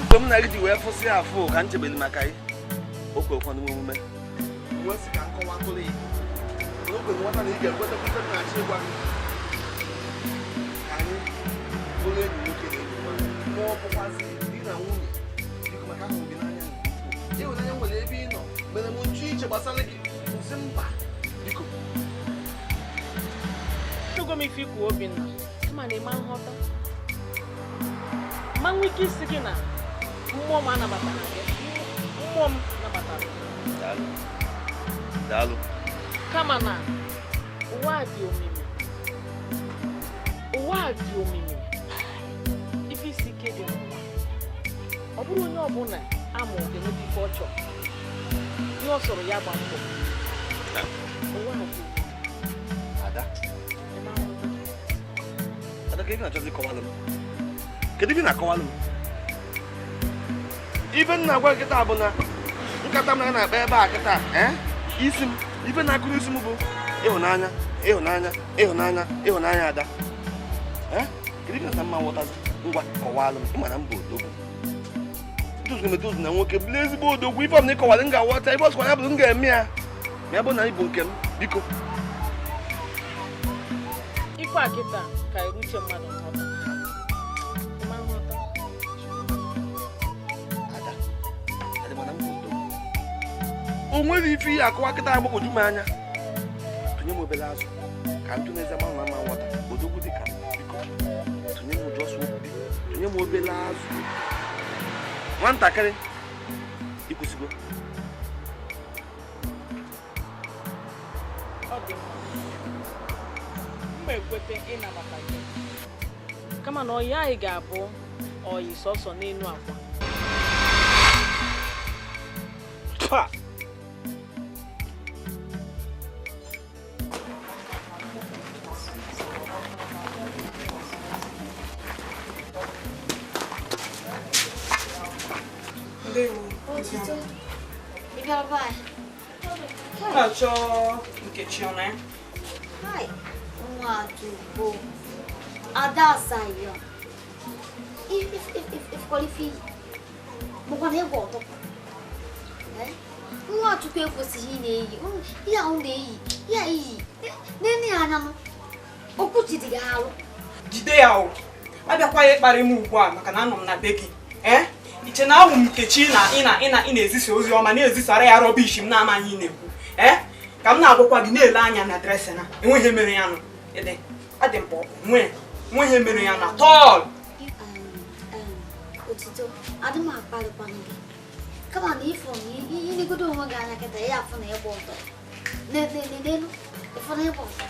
S6: Mgbe m na gị ji wee fụsị afụ ka m chebere maka gị, o kwekwana omume. Mgbe si ka nkọwa tụrụ ya. N'oge nwata na ị ga-ekweta kweta na-achọ ịgwa gị. Ka anyị bụrụ enyi nwoke na enyi nwaanyị, ma ọ bụkwazị di na nwunye, biko maka ahụrụ gị n'anya nke ukwuu. Ịhụnanya nwere ebe ị nọ mere m nchụ iche gbasara gị, nsị mba, biko.
S11: Chukwu m ife ikwu Obinna, kama na ịma nghọta. Ma nwe ike isi gị na mmụọ m anabatara gị, mmụọ m nabatara gị.
S6: Daalụ. Daalụ.
S11: Kama na ụwa dị omimi. Ụwa dị omimi. Ife isi ike dị n'ụwa. Ọ bụrụ onye ọbụla amụ ga-enweta ife ọ chọrọ. Ihe ọ sọrọ ya gba mbọ. Ụwa dị omimi.
S6: Ada. Ada, ka ife na-achọzi ịkọwalụ m? Kedu ife na-akọwalụ m? Ife m na-agwa nkịta bụ na nkata m na-akpa ebe a kịta, isi m, ife na-akụ n'isi m bụ ịhụnanya, ịhụnanya, ịhụnanya, ịhụnanya Ada. Kedu ife na mma nghọtazi? Ngwa kọwalụ m, ịma na m bụ odogwu. Etozu m etozu na nwoke bụrụ ezigbo odogwu. Ife ọbụla ịkọwalụ m ga-aghọta, ife ọsọkwa ya bụrụ m ga-eme ya. Ma ya bụ na ị bụ nke m, biko.
S11: Ife a kịta ka eruche mmadụ nghọta. Ịma nghọta.
S6: Ada, adị mana m bụ odogwu. O nwere ife ihe akụwa kịta agbagwoju m anya. Tụnye m obere azụ ka m tụnye eze ma ma nghọta. Odogwu dị ka m, biko. Tụnye m ụjọ sụ, biko. Tụnye m obere azụ. Nwatakịrị, ịkwụsịgo.
S11: Ọ dị mma. M ekwete ịnabata gị. Kama na ọyị anyị ga-abụ ọyị sọsọ n'elu akwa.
S6: Pa!
S4: Otito, ị bịara be anyị?
S1: M na-achọ Nkechi ọ na ya?
S4: Hai, nwa Adaugo, Ada Asayo. Ifkwara ife iyi, bụkwa na ịgba ọtọ. Nwachukwu ekwesịghị ị na-eyi ihe ahụ na-eyi ya iyi nene ya anya nụ okwuchi dị gị arụ.
S2: Jide ya o, abịakwa ya ịkparị m ugbu a maka na anọ m na be gị. Iche na ahụ m Nkechi na ị na-ezisa ozi ọma na-ezisara ya rọbish m na-amaghị ị na-ekwu. Ka m na-agwakwa gị na-ele anya na dresị na enweghị mere ya nụ. Adị mkpa enweghị mere ya na tọl.
S4: Otito, adị m akparịkwanụ gị. Kama na ịfụ na inegodo onwe gị anya kịta ya afụ na ịgba ọtọ. N'elu, ịfụ na ịgba ọtọ.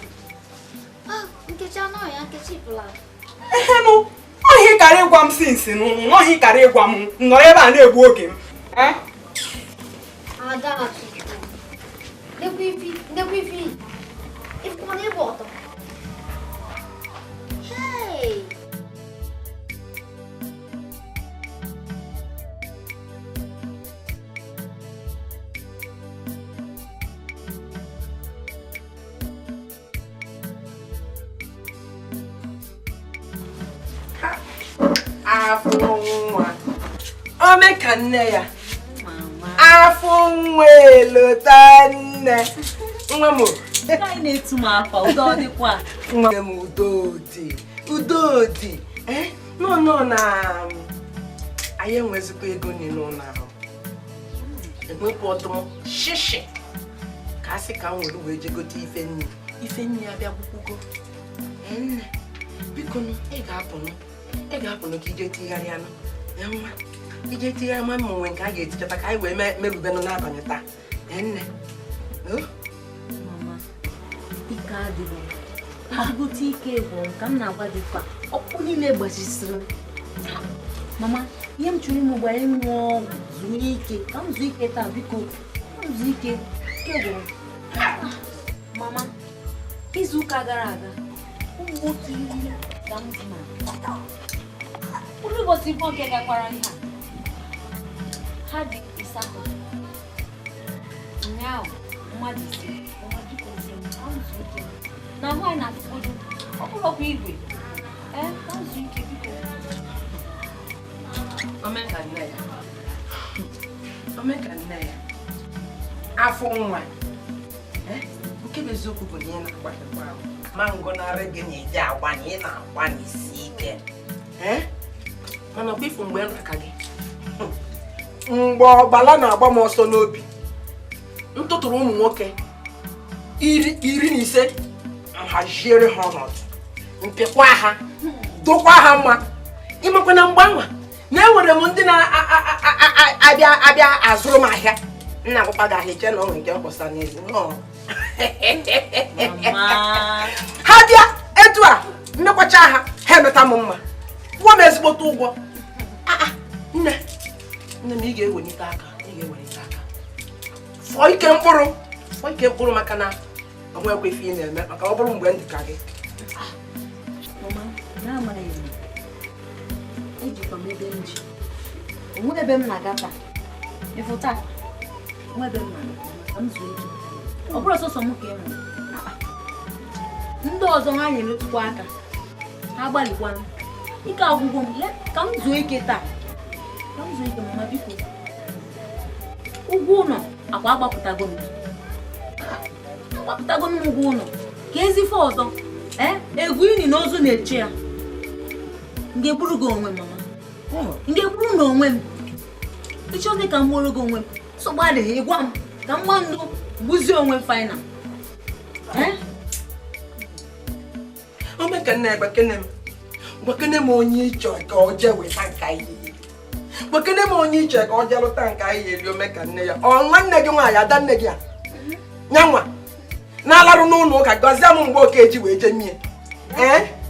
S4: Nkechi anọ ya, Nkechi pụrụ apụ.
S2: Ehenụ, ọhị kara ịgwa m sinsi n'ụnụ, n'ọhị kara ịgwa m nọrọ ebe a na-egbu oge m.
S4: Ada Chukwu, nekwa ife, ịfụ na ịgba ọtọ. Hey!
S2: Afọ nwa. Ome ka nne ya. Afọ nwa elota nne. Nwa m.
S3: Anyị na-etu m afa, udo ọ dịkwa.
S2: Nwa m udo dị. Udo dị. No no na anyị enwezikwa ego n'ụlọ ahụ. Enwekwa ọdụm shishi. Ka asị ka m were wee je gote ife nni. Ife nni abịa gwụkwugo. Nne, biko nụ, ị ga-apụnụ. Ị ga-apụnụ ka ije tigharịa nụ. Nwa, ije tigharịa ma mma onwe nke a ga-etichata ka anyị wee merubenụ n'abalị taa. Nne.
S3: Mama, ike adịghị. Ọgụgụta ike gwụrụ ka m na-agwa gị kwa. Ọkpụkpụ niile gbajisiri. Mama, ihe m chọrọ ime ugbu a ịṅụ ọgwụ zuo ike. Ka m zuo ike taa biko. Ka m zuo ike. Ike gwụrụ. Mama, izu ụka gara aga, ụmụ nwoke iri ka m dị na ụlọ ụbọchị mbụ nke gakwara ihe a. Ha dị ịsatọ. Ụnyaahụ, mmadụ ise. Mama, biko zie m, ka m zuo ike. Na ahụ anyị na-afụgodu, ọ bụrụkwa igwe. Ee, ka m zuo ike biko.
S2: Ome ka nne ya. Ome ka nne ya. Afọ nwa. Nke bụ eziokwu bụ na ị na-agbalịkwa ahụ. Ma ngọnarị gị na ije agba na ị na-agba n'isi ike. Mana ọkwa ifu mgbe nraka gị. Mgbe ọgbala na-agba m ọsọ n'obi. M tụtụrụ ụmụ nwoke 15 nhaziere ha ọnọdụ. Mpịkwa ha, dokwa ha mma. Imekwa na mgbanwe na enwere m ndị na-abịa abịa azụrụ m ahịa. Nna akwụkwọ gị ahịa iche na ọ nwere nke mkpọsa n'ezi. Ha bịa etu a mmekwacha ha ha emeta m mma. Kwụọ m ezigbote ụgwọ. Nne, nne m ị ga-ewelite aka, ị ga-ewelite aka. Fọọ ike mkpụrụ, fọọ ike mkpụrụ maka na o nwekwa ife ị na-eme maka ọ bụrụ mgbe ndị ka gị.
S3: Mama, na-amaghị m. Ejikwa m ebe m ji. Onwe ebe m na-aga taa. Ịfụ taa? Onwe ebe m na-aga ka m zuo ike. Ọ bụrụ sọsọ m ka ị mụrụ. Ndị ọzọ ha na-emetụkwa aka. Ha agbalịkwanụ. Ike agwụgwọ m, ka m zuo ike taa. Ka m zuo ike mama biko. Ụgwọ ụlọ akwa agbapụtago m. Agbapụtago m ụgwọ ụlọ. Ka ezi ife ọzọ. Egwu ini na ozu na-eche ya. M ga-egburu gị onwe m mama. M ga-egburu na onwe m. Ịchọ dị ka m gburu gị onwe m. Nsogbu adịghị, ịgwa m ka m gba ndụ gbuzie onwe m final.
S2: Ome ka nne gbakene m. Gbakene m onye ịchọ ka ọ jee weta nke anyị eri. Gbakene m onye ịchọ ka ọ jee lụta nke anyị eri ome ka nne ya. Ọ nwanne gị nwaanyị ada nne gị a. Nyanwa na-alarụ n'ụlọ ụka gọzie m mgbe okeji wee jee mie.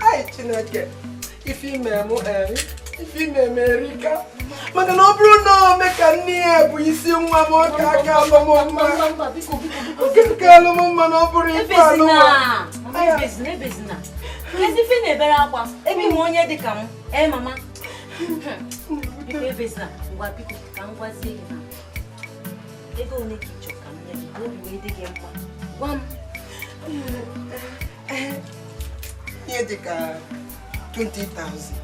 S2: Ai Chineke, ife ime m ife ime m erika. Maka na ọ bụrụ na ome ka nne ya bụ isi nwa m oke aka alụ m mma. Oke aka alụ m mma na ọ bụrụ ife alụ nwa.
S3: Ebezina, ebezina. Kezi ife na-ebere akwa ebe ime onye dị ka m. Mama. Biko ebezina, ngwa biko ka m gwazie gị na ego ole ka ị chọrọ ka m nye gị ka obi wee dị gị mma. Gwa m.
S2: Ihe dị ka 20,000.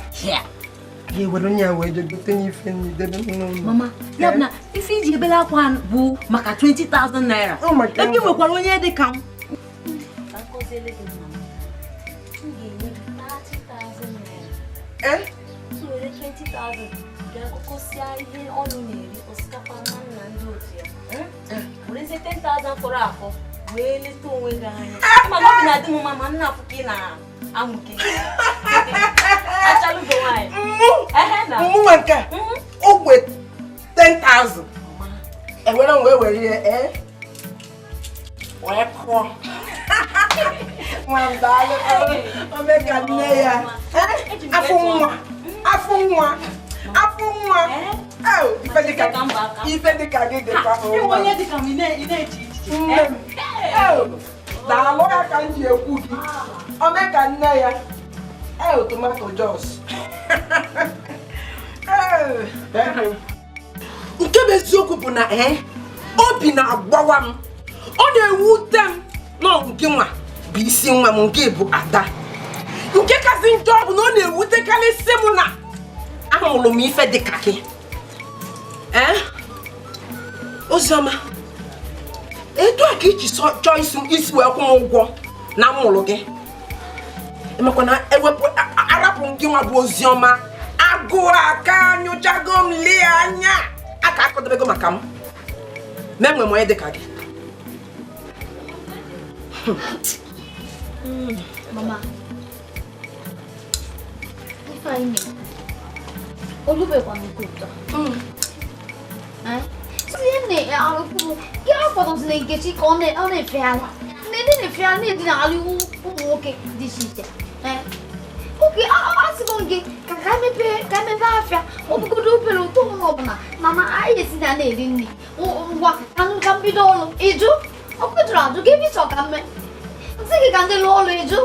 S2: Ya were onye a wee je gote n'ife nri debe n'ụlọ.
S3: Mama, ya bụ na ife iji ebere akwa bụ maka 20,000 naira. Ebe ị nwekwara onye dị ka m. Ka m kọziele gị mama. M ga-enye gị 30,000 naira. M were 20,000 ga-agụkọsịa ihe ọnụ na-eri osikapa nwa nna ndị otu ya. Werezie 10,000 fọrọ afọ wee leta onwe gị anya. Mana obi na-adị m mma ma m na-afụ ka ị na-amụke. Achalugo nwaanyị.
S2: Mụ nke a, ogbe 10,000. Ewere m wee were ihe, wee kụọ. Nwa m daalụ, ome ka nne ya. Afọ nwa, afọ nwa, afọ nwa. Ife dịka gị dịkwa
S3: ụwa. Onye dịka m ị na-eche echiche.
S2: Daalụ ya ka m ji ekwu gị. Ome ka nne ya. Tomato jos. Nke bụ eziokwu bụ na obi na-agbawa m. Ọ na-ewute m na nke nwa bụ isi nwa m nke bụ ada. Nke kasị njọ bụ na ọ na-ewutekarịsị m na Amụrụ m ife dị ka gị. Ee, Oziọma, etu a ka iji chọọ isi wee kwụ m ụgwọ na mụrụ gị. Emekwa na ewepụ arapụ gị nwa bụ Oziọma, agụụ aka anyụchago m lie anya aka akọdebego maka m. Ma enwe m onye dị ka gị.
S4: Mama, ife anyị na-ekwu, olubekwa nke ụtọ. Ihe na-arụkwuru gị akwadozina Nkechi ka ọ na-efegharị. Ndị na-efegharị na-edinagharị ụmụ nwoke dị iche iche. Oke asịgo gị ka ka mepee afịa ọbụgodo obere ụtọ ụlọ ọbụla mana anyị esi na na-eri nri ngwa ka mbido ọrụ ịjụ ọkụ jụrụ ajụ gị ebe ịchọ ka mme nsị gị ka ndị lụọ ọrụ ịjụ.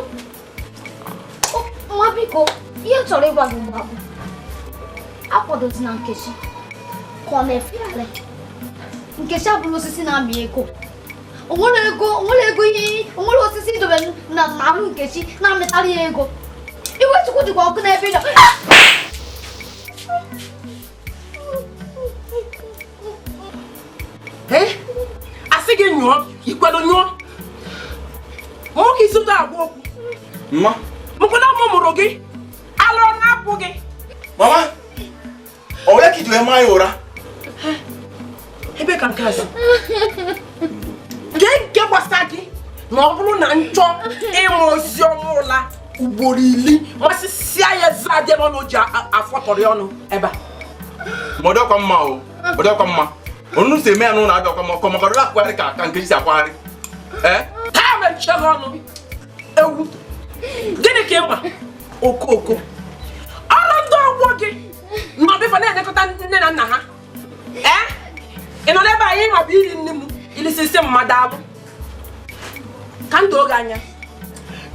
S4: Nwa biko, ihe m chọrọ ịgwa gị mgbe abụ akwadozina Nkechi ka ọ na-efegharị. Nkechi abụrụ osisi na-amị ego. Onwere ego ihe onwere osisi idobe na arụ Nkechi na-amịtara ya ego. Iwe Chukwu dịkwa ọkụ n'ebe ị nọ.
S2: Asị gị nyụọ, ikwelu nyụọ. Nwoke isi ụtọ agwa okwu.
S5: Mma.
S2: Mkwena mụ mụrụ gị, alụ ọ na-apụ gị.
S5: Mama, ọ ya ka iji wee maa ya ụra?
S2: Ebe ka nke a si? Nke gbasa gị na ọ bụrụ na nchọ ịmụ Oziọma ụla ugboro 10 masịsịa ya zadị n'ọnụ o ji afọtọrị ọnụ ebe a.
S5: Ma ọ dịkwa mma o, ọ dịkwa mma. Onu si eme ya n'ụlọ adịkwa mma, ka maka ọdịla akwagharị ka Nkechi si akwagharị. Ee?
S2: Taa mechie gị ọnụ, ewu. Gịnị ka ị ma? Okooko. Ọrụ ndị ọgbọ gị nọ bịfa na-elekọta nne na nna ha. Ee? Ị nọ n'ebe anyị ma bụ iri nne m ilisisi mmadụ abụ. Ka ndụ oge anya.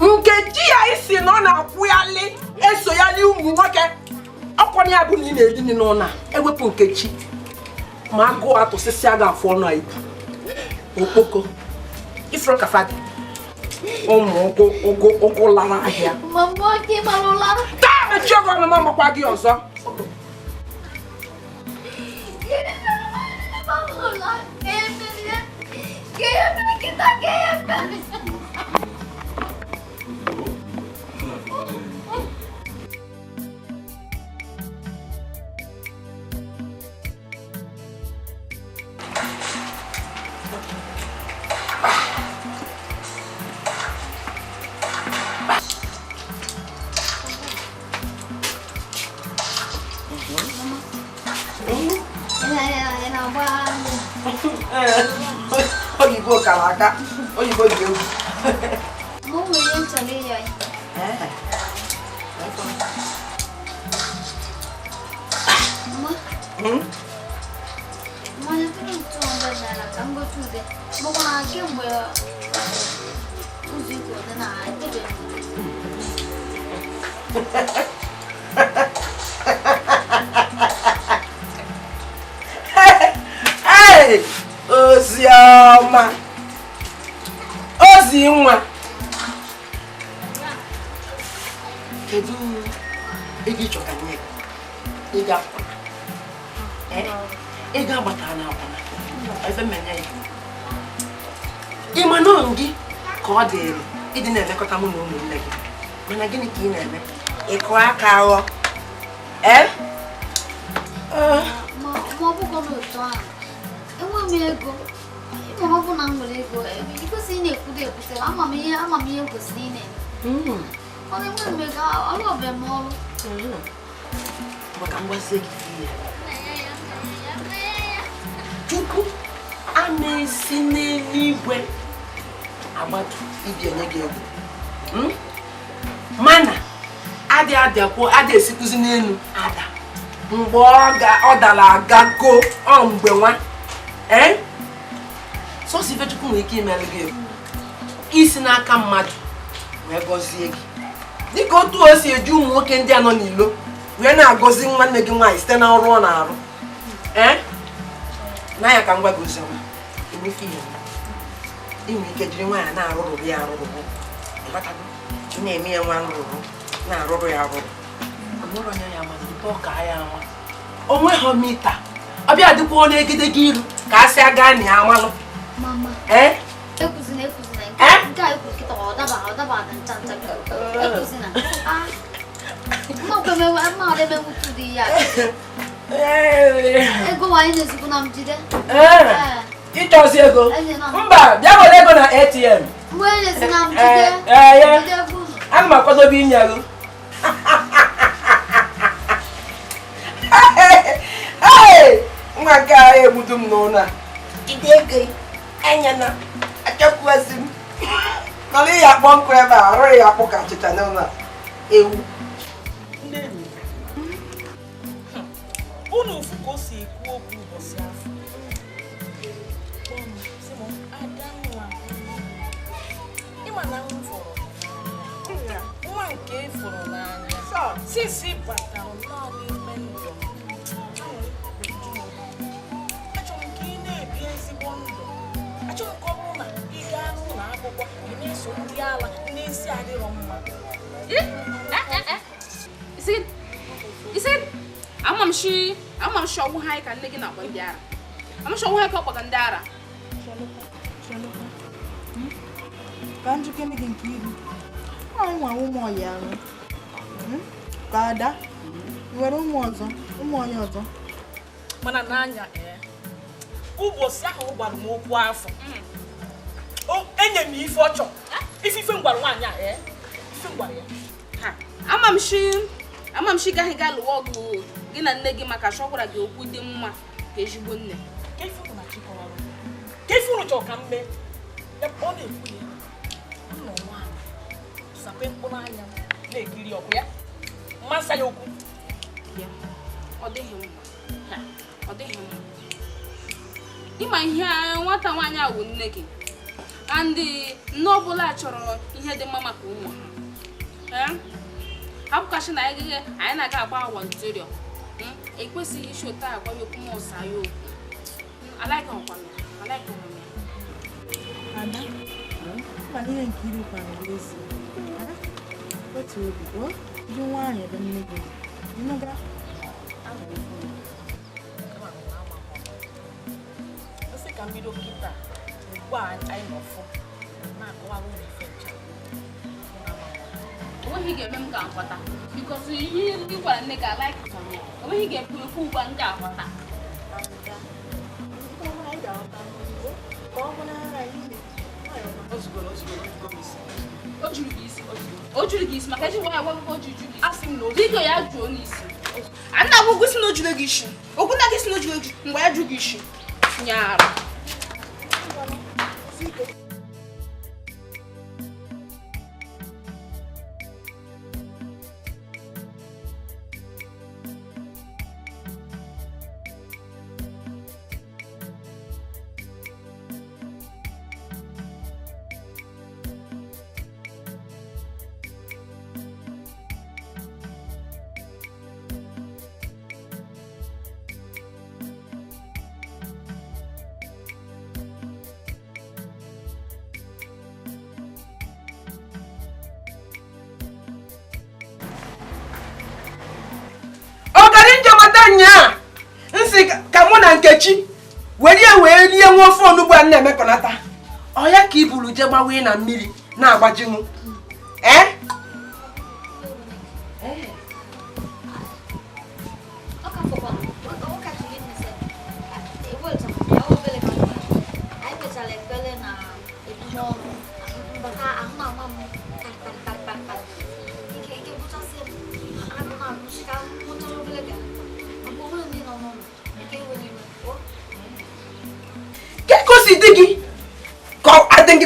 S2: Nkechi ya isi na ọ na-akwụghalị esoghali ụmụ nwoke. Ọkwa ya bụ na ị na-eri nri n'ụlọ a, ewepụ Nkechi ma agụụ atụsịsịa gị afọ ọnụ a ibu. Okpoko. Ifuru ka fadị. Ụmụ ụgụ lara ahịa.
S4: Mama, gị mara ụla.
S2: Taa mechie gị ọnụ ma makwa gị ọzọ. Oyibo kara aka, oyibo dị egwu.
S4: Mụ nwere ihe m chọrọ ịyọ ya. Mmanya tụrụ m 200 naira ka m gote ude. Maka na kemgbe ụzọ ikwu dị na etebeghị m.
S2: Hey! Oziọma, ozi nwa, kedu ego ị chọrọ nye gị? Ego akwụna, ego agbatara na akwụna, ebe mmenye ya. Ị ma na ọ gị ka ọ dịrị ịdị na-elekọta mụ na ụmụnne gị, mana gịnị ka ị na-eme? Ịkụ aka aghọ. Ee?
S4: Ma ọ bụghị n'otu ahụ. Enwe m ego. Ịma ọ bụ na m nwere ego, ị kwesịrị ị na-ekwudo ekwusị. Ama m ihe kwesịrị ị na-eme. Ọ na-enwe m ego, ọrụ ọbịa m ọrụ.
S2: Maka mgbazi gị ihe. Chukwu a na-esi n'eluigwe agbatu ibi enye gị ego. Mana adị adịakwo adị esikwuzi n'elu ada. Mgbe ọ dara agago ọ mgbe nwa. Ee? Sọsọ ife Chukwu nwere ike imere gị isi n'aka mmadụ wee gọzie gị. Dịka otu o si eji ụmụ nwoke ndị a nọ n'ilo wee na-agọzi nwanne gị nwaanyị site n'ọrụ ọ na-arụ. Ee? Na ya ka m gwa gị oziọma, emefe ihe ị nwere ike jiri nwaanyị na-arụrụ ya arụrụ. Ị na-eme ya nwa nrụrụ, na-arụrụ ya arụrụ. Ọ Nwere onye ya amasị ọ ka ya ama. Onwe ha mita. Ọbịa dịkwa onye egedege iru ka a sị aga na ya amalụ.
S4: Mama.
S2: Eh?
S4: Ekuzina ekuzina. Nke a ekwu kịta ọ daba ọ daba na ncha ncha. Ekuzina. Ah. Mma kwemewe mma ọ debe wutu dị ya. Ego anyị na-ezikwu na m jide.
S2: Ee. Ịchọzi ego. Mba, bịa were ego na ATM.
S4: Mgbe na-esi na m jide.
S2: Ee, ana m akwadobe inye gị. Hey! Nwa nke a egbudu m n'ụlọ a. Jide ego anya na achọkwuazị m. Nọrọ ya akpọ nkụ ebe a, arụ ya akpụ ka achịcha n'ụlọ a. Ewu.
S11: Unu fụ ka o si ekwu okwu ụbọchị afọ. Sị m, Adanwa, ịma na m fụrụ nwa nke fụrụ n'anya. Sisi batara nnọọ n'ime ndụ m. Achọrọ m ka ị na-ebi ezigbo ndụ. Achọrọ m ka ọ bụrụ na ị gaa n'ụlọ akwụkwọ ị na-eso ndị ala ndị isi adịrọ mma.
S12: Isi ama m shi ọgwụ ha ka nne gị na-akpọ ndị ara. Ama m shi ọgwụ ha ka ọ kpọga ndị ara.
S1: Ka njikere gị nke iru. Anyị nwa ụmụ ọyị ahụ. Ka Ada, nwere ụmụ ọzọ, ụmụ onye ọzọ.
S11: Mana n'anya ụbọchị ahụ ọ gwara m okwu afọ. Enye m ife ọ chọrọ. Ife m gwara nwaanyị a, ife m gwara ya.
S12: Ama m shi gaghị ga lụwa ọgụ gị na nne gị maka achọ gwara gị okwu dị mma ka ezigbo nne.
S11: Ka ife unu na-achịkọwara. Ka ife unu chọrọ ka m mee. Ọ na-ekwu ya. M nọ nwaanyị. Sape mkpụrụ anya m na-ekiri ọkụ ya. Mmasị ya okwu.
S12: Ọ dịghị mma. Ọ dịghị mma. Ịma ihe nwata nwaanyị a wụ nne gị. Andị nne ọbụla chọrọ ihe dị mma maka ụmụ ha. Hapụkachi na anyị na-aga agba awa ntorio. Ekwesịghị isi ụtọ agwa ya okwu ma ọsa ya okwu. Alaghị ọkwa m. Alaghị ọkwa m.
S1: Ada, mana ihe nke iru kwara ezi. Otu obi, o ji nwaanyị ebe nne gị. Ịnụga?
S11: Nsị ka mbido kịta ugbu a anyị nọ fụ na-akọwara ụlọ ife ncha.
S12: Onweghị ga-eme m ka nkwata bikọs ihe ị gwara nne gị alaghị ọkwa m ya. Onweghị ga-ekwu ekwu ugbu a m ga-aghọta. O juru gị isi maka eji nwaanyị gwa gị o juru gị isi. Biko ya jụọ n'isi. A na-agwa gị si na o juru gị isi. Okwu na gị si na o juru gị mgbe ya jụ gị isi. Nyara.
S2: Nsị ka mụ na Nkechi were ya wee rie nwa ofe onugbu a na-emekọnata. Ọ ya ka i buru je gbawe na mmiri na-agbajinwu. Ee?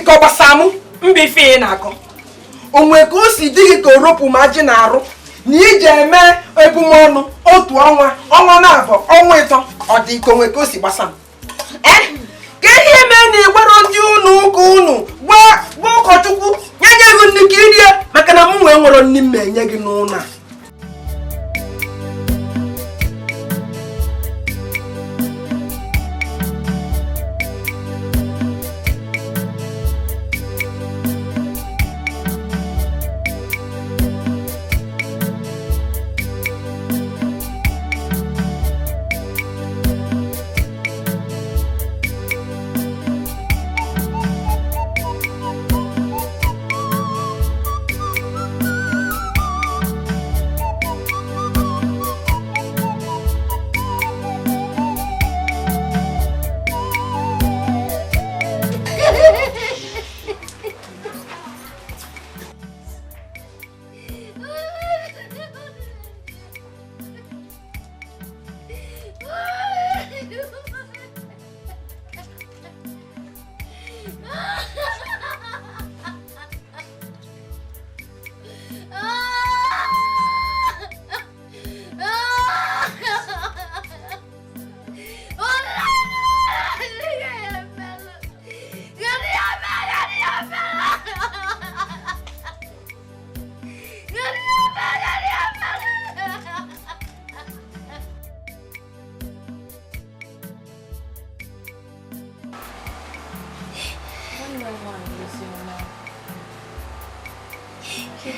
S2: Ka ọ gbasa mụ mba ife ị na-akọ onwe ka o si dị gị ka oropụ ma ji na-arụ na iji eme ebumọnụ otu ọnwa ọnwa na-abụ ọnwa ịtọ ọ dị ka onwe ka o si gbasa m. Ka ihe mee na ịgwara ndị ụlọ ụka unu gwa ụkọchukwu nye nye gị nri ka irie maka na m nwee nwere nri m enye gị n'ụlọ a.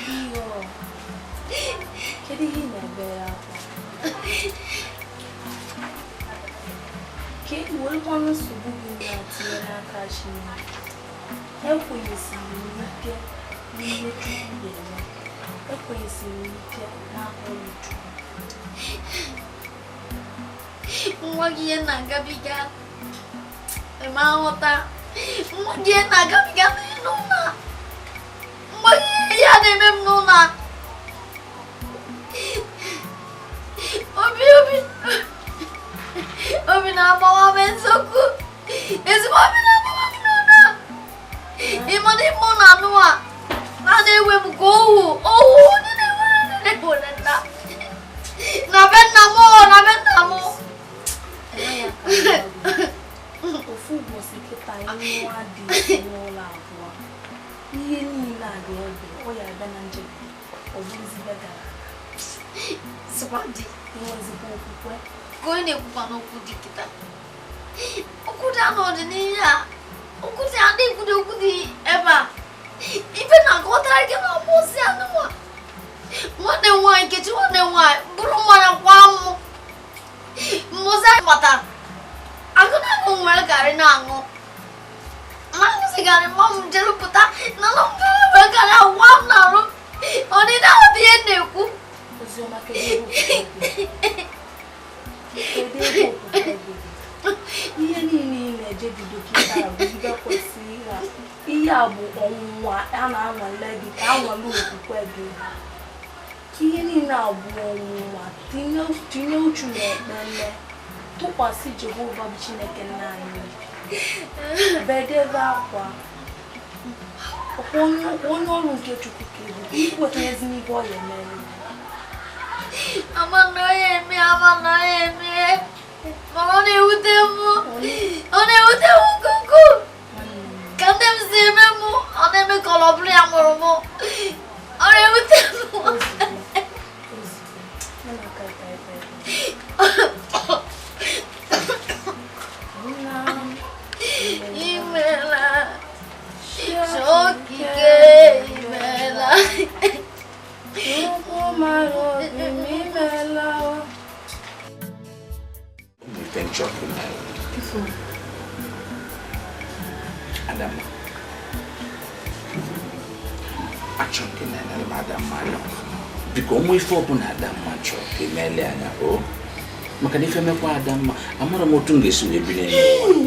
S8: Kedu ihe ọ? Kedu ihe ị na-ebere akwa? Ka e werekwanụ nsogbu gị na-atinye n'aka Chineke. Ekwenyesiri m ike n'ihe Chukwu ga-eme. Ekwenyesiri m ike n'aka ọrụ Chukwu.
S4: Nwa gị ihe na-agabiga eme nghọta. Nwa gị ihe na-agabiga n'ụlọ a. Nwa gị ihe ya na-eme m n'ụlọ a. Obi obi obi na-agbawa m eziokwu. Ezigbo obi na-agbawa m n'ụlọ a. Ịma na ime ụlọ anụ a na na-ewe m ka ohu ohu onye na-ewere nna na be nna m na be nna m.
S8: Ofu ụbọchị kịta nwa dị n'ụlọ abụọ ihe niile a ga-ebe ọ ya abịa na njedebe ọ bụrụzibe gara
S4: Sịkwa di
S8: enwezikwa okwukwe
S4: ka onye na-ekwukwa n'okwu dị kịta okwu dị anọdụ n'ihe a okwu dị adị ekwudo okwu dị ebe a ife na-akọtara gị na ọmụsị anụnwa nwanne m nwaanyị Nkechi nwanne m nwaanyị bụrụ mmanya kwa mụ mmụsị anyị kpatara agụ na-aṅụ nwere garị na-aṅụ ma aṅụsị garị mma m jere pụta na na m gara were garị agwa m na-arụ ọdịda ahụ dị ihe na-ekwu.
S8: Oziọma, kedu ebe okwukwe gị dị? Ihe niile ị na-eje bido kịta bụ ibe kwesịrị ịha. Ihe a bụ ọnwụnwa a na-anwale gị ka anwale okwukwe gị. Ka ihe niile a bụ ọnwụnwa, tinye uchu n'ekpere, tụkwasị Jehova bụ Chineke nna anyị obi. Bedebe akwa. Ọkwa onye ọrụ nke Chukwu ka ị bụ, ikwenyezi n'ihe ọ ya emere.
S4: Ama na onye eme, ama na onye eme. Mana ọ na-ewute m. Ọ na-ewute m nke ukwuu. Ka nne m si eme mụ, ọ na-eme ka ọ bụrụ ya mụrụ mụ. Ọ na-ewute m. Imela, Chokike imela.
S8: Chukwu mara obi m imela.
S13: Ife nchọ ka ime. Adamma, achọ ka ị na-enere m Adamma anya ọfụma. Biko nwa ife ọbụla Adamma chọrọ ka emele anya o maka na ife mekwa Adamma amara m otu m ga-esi wee biri n'ụwa.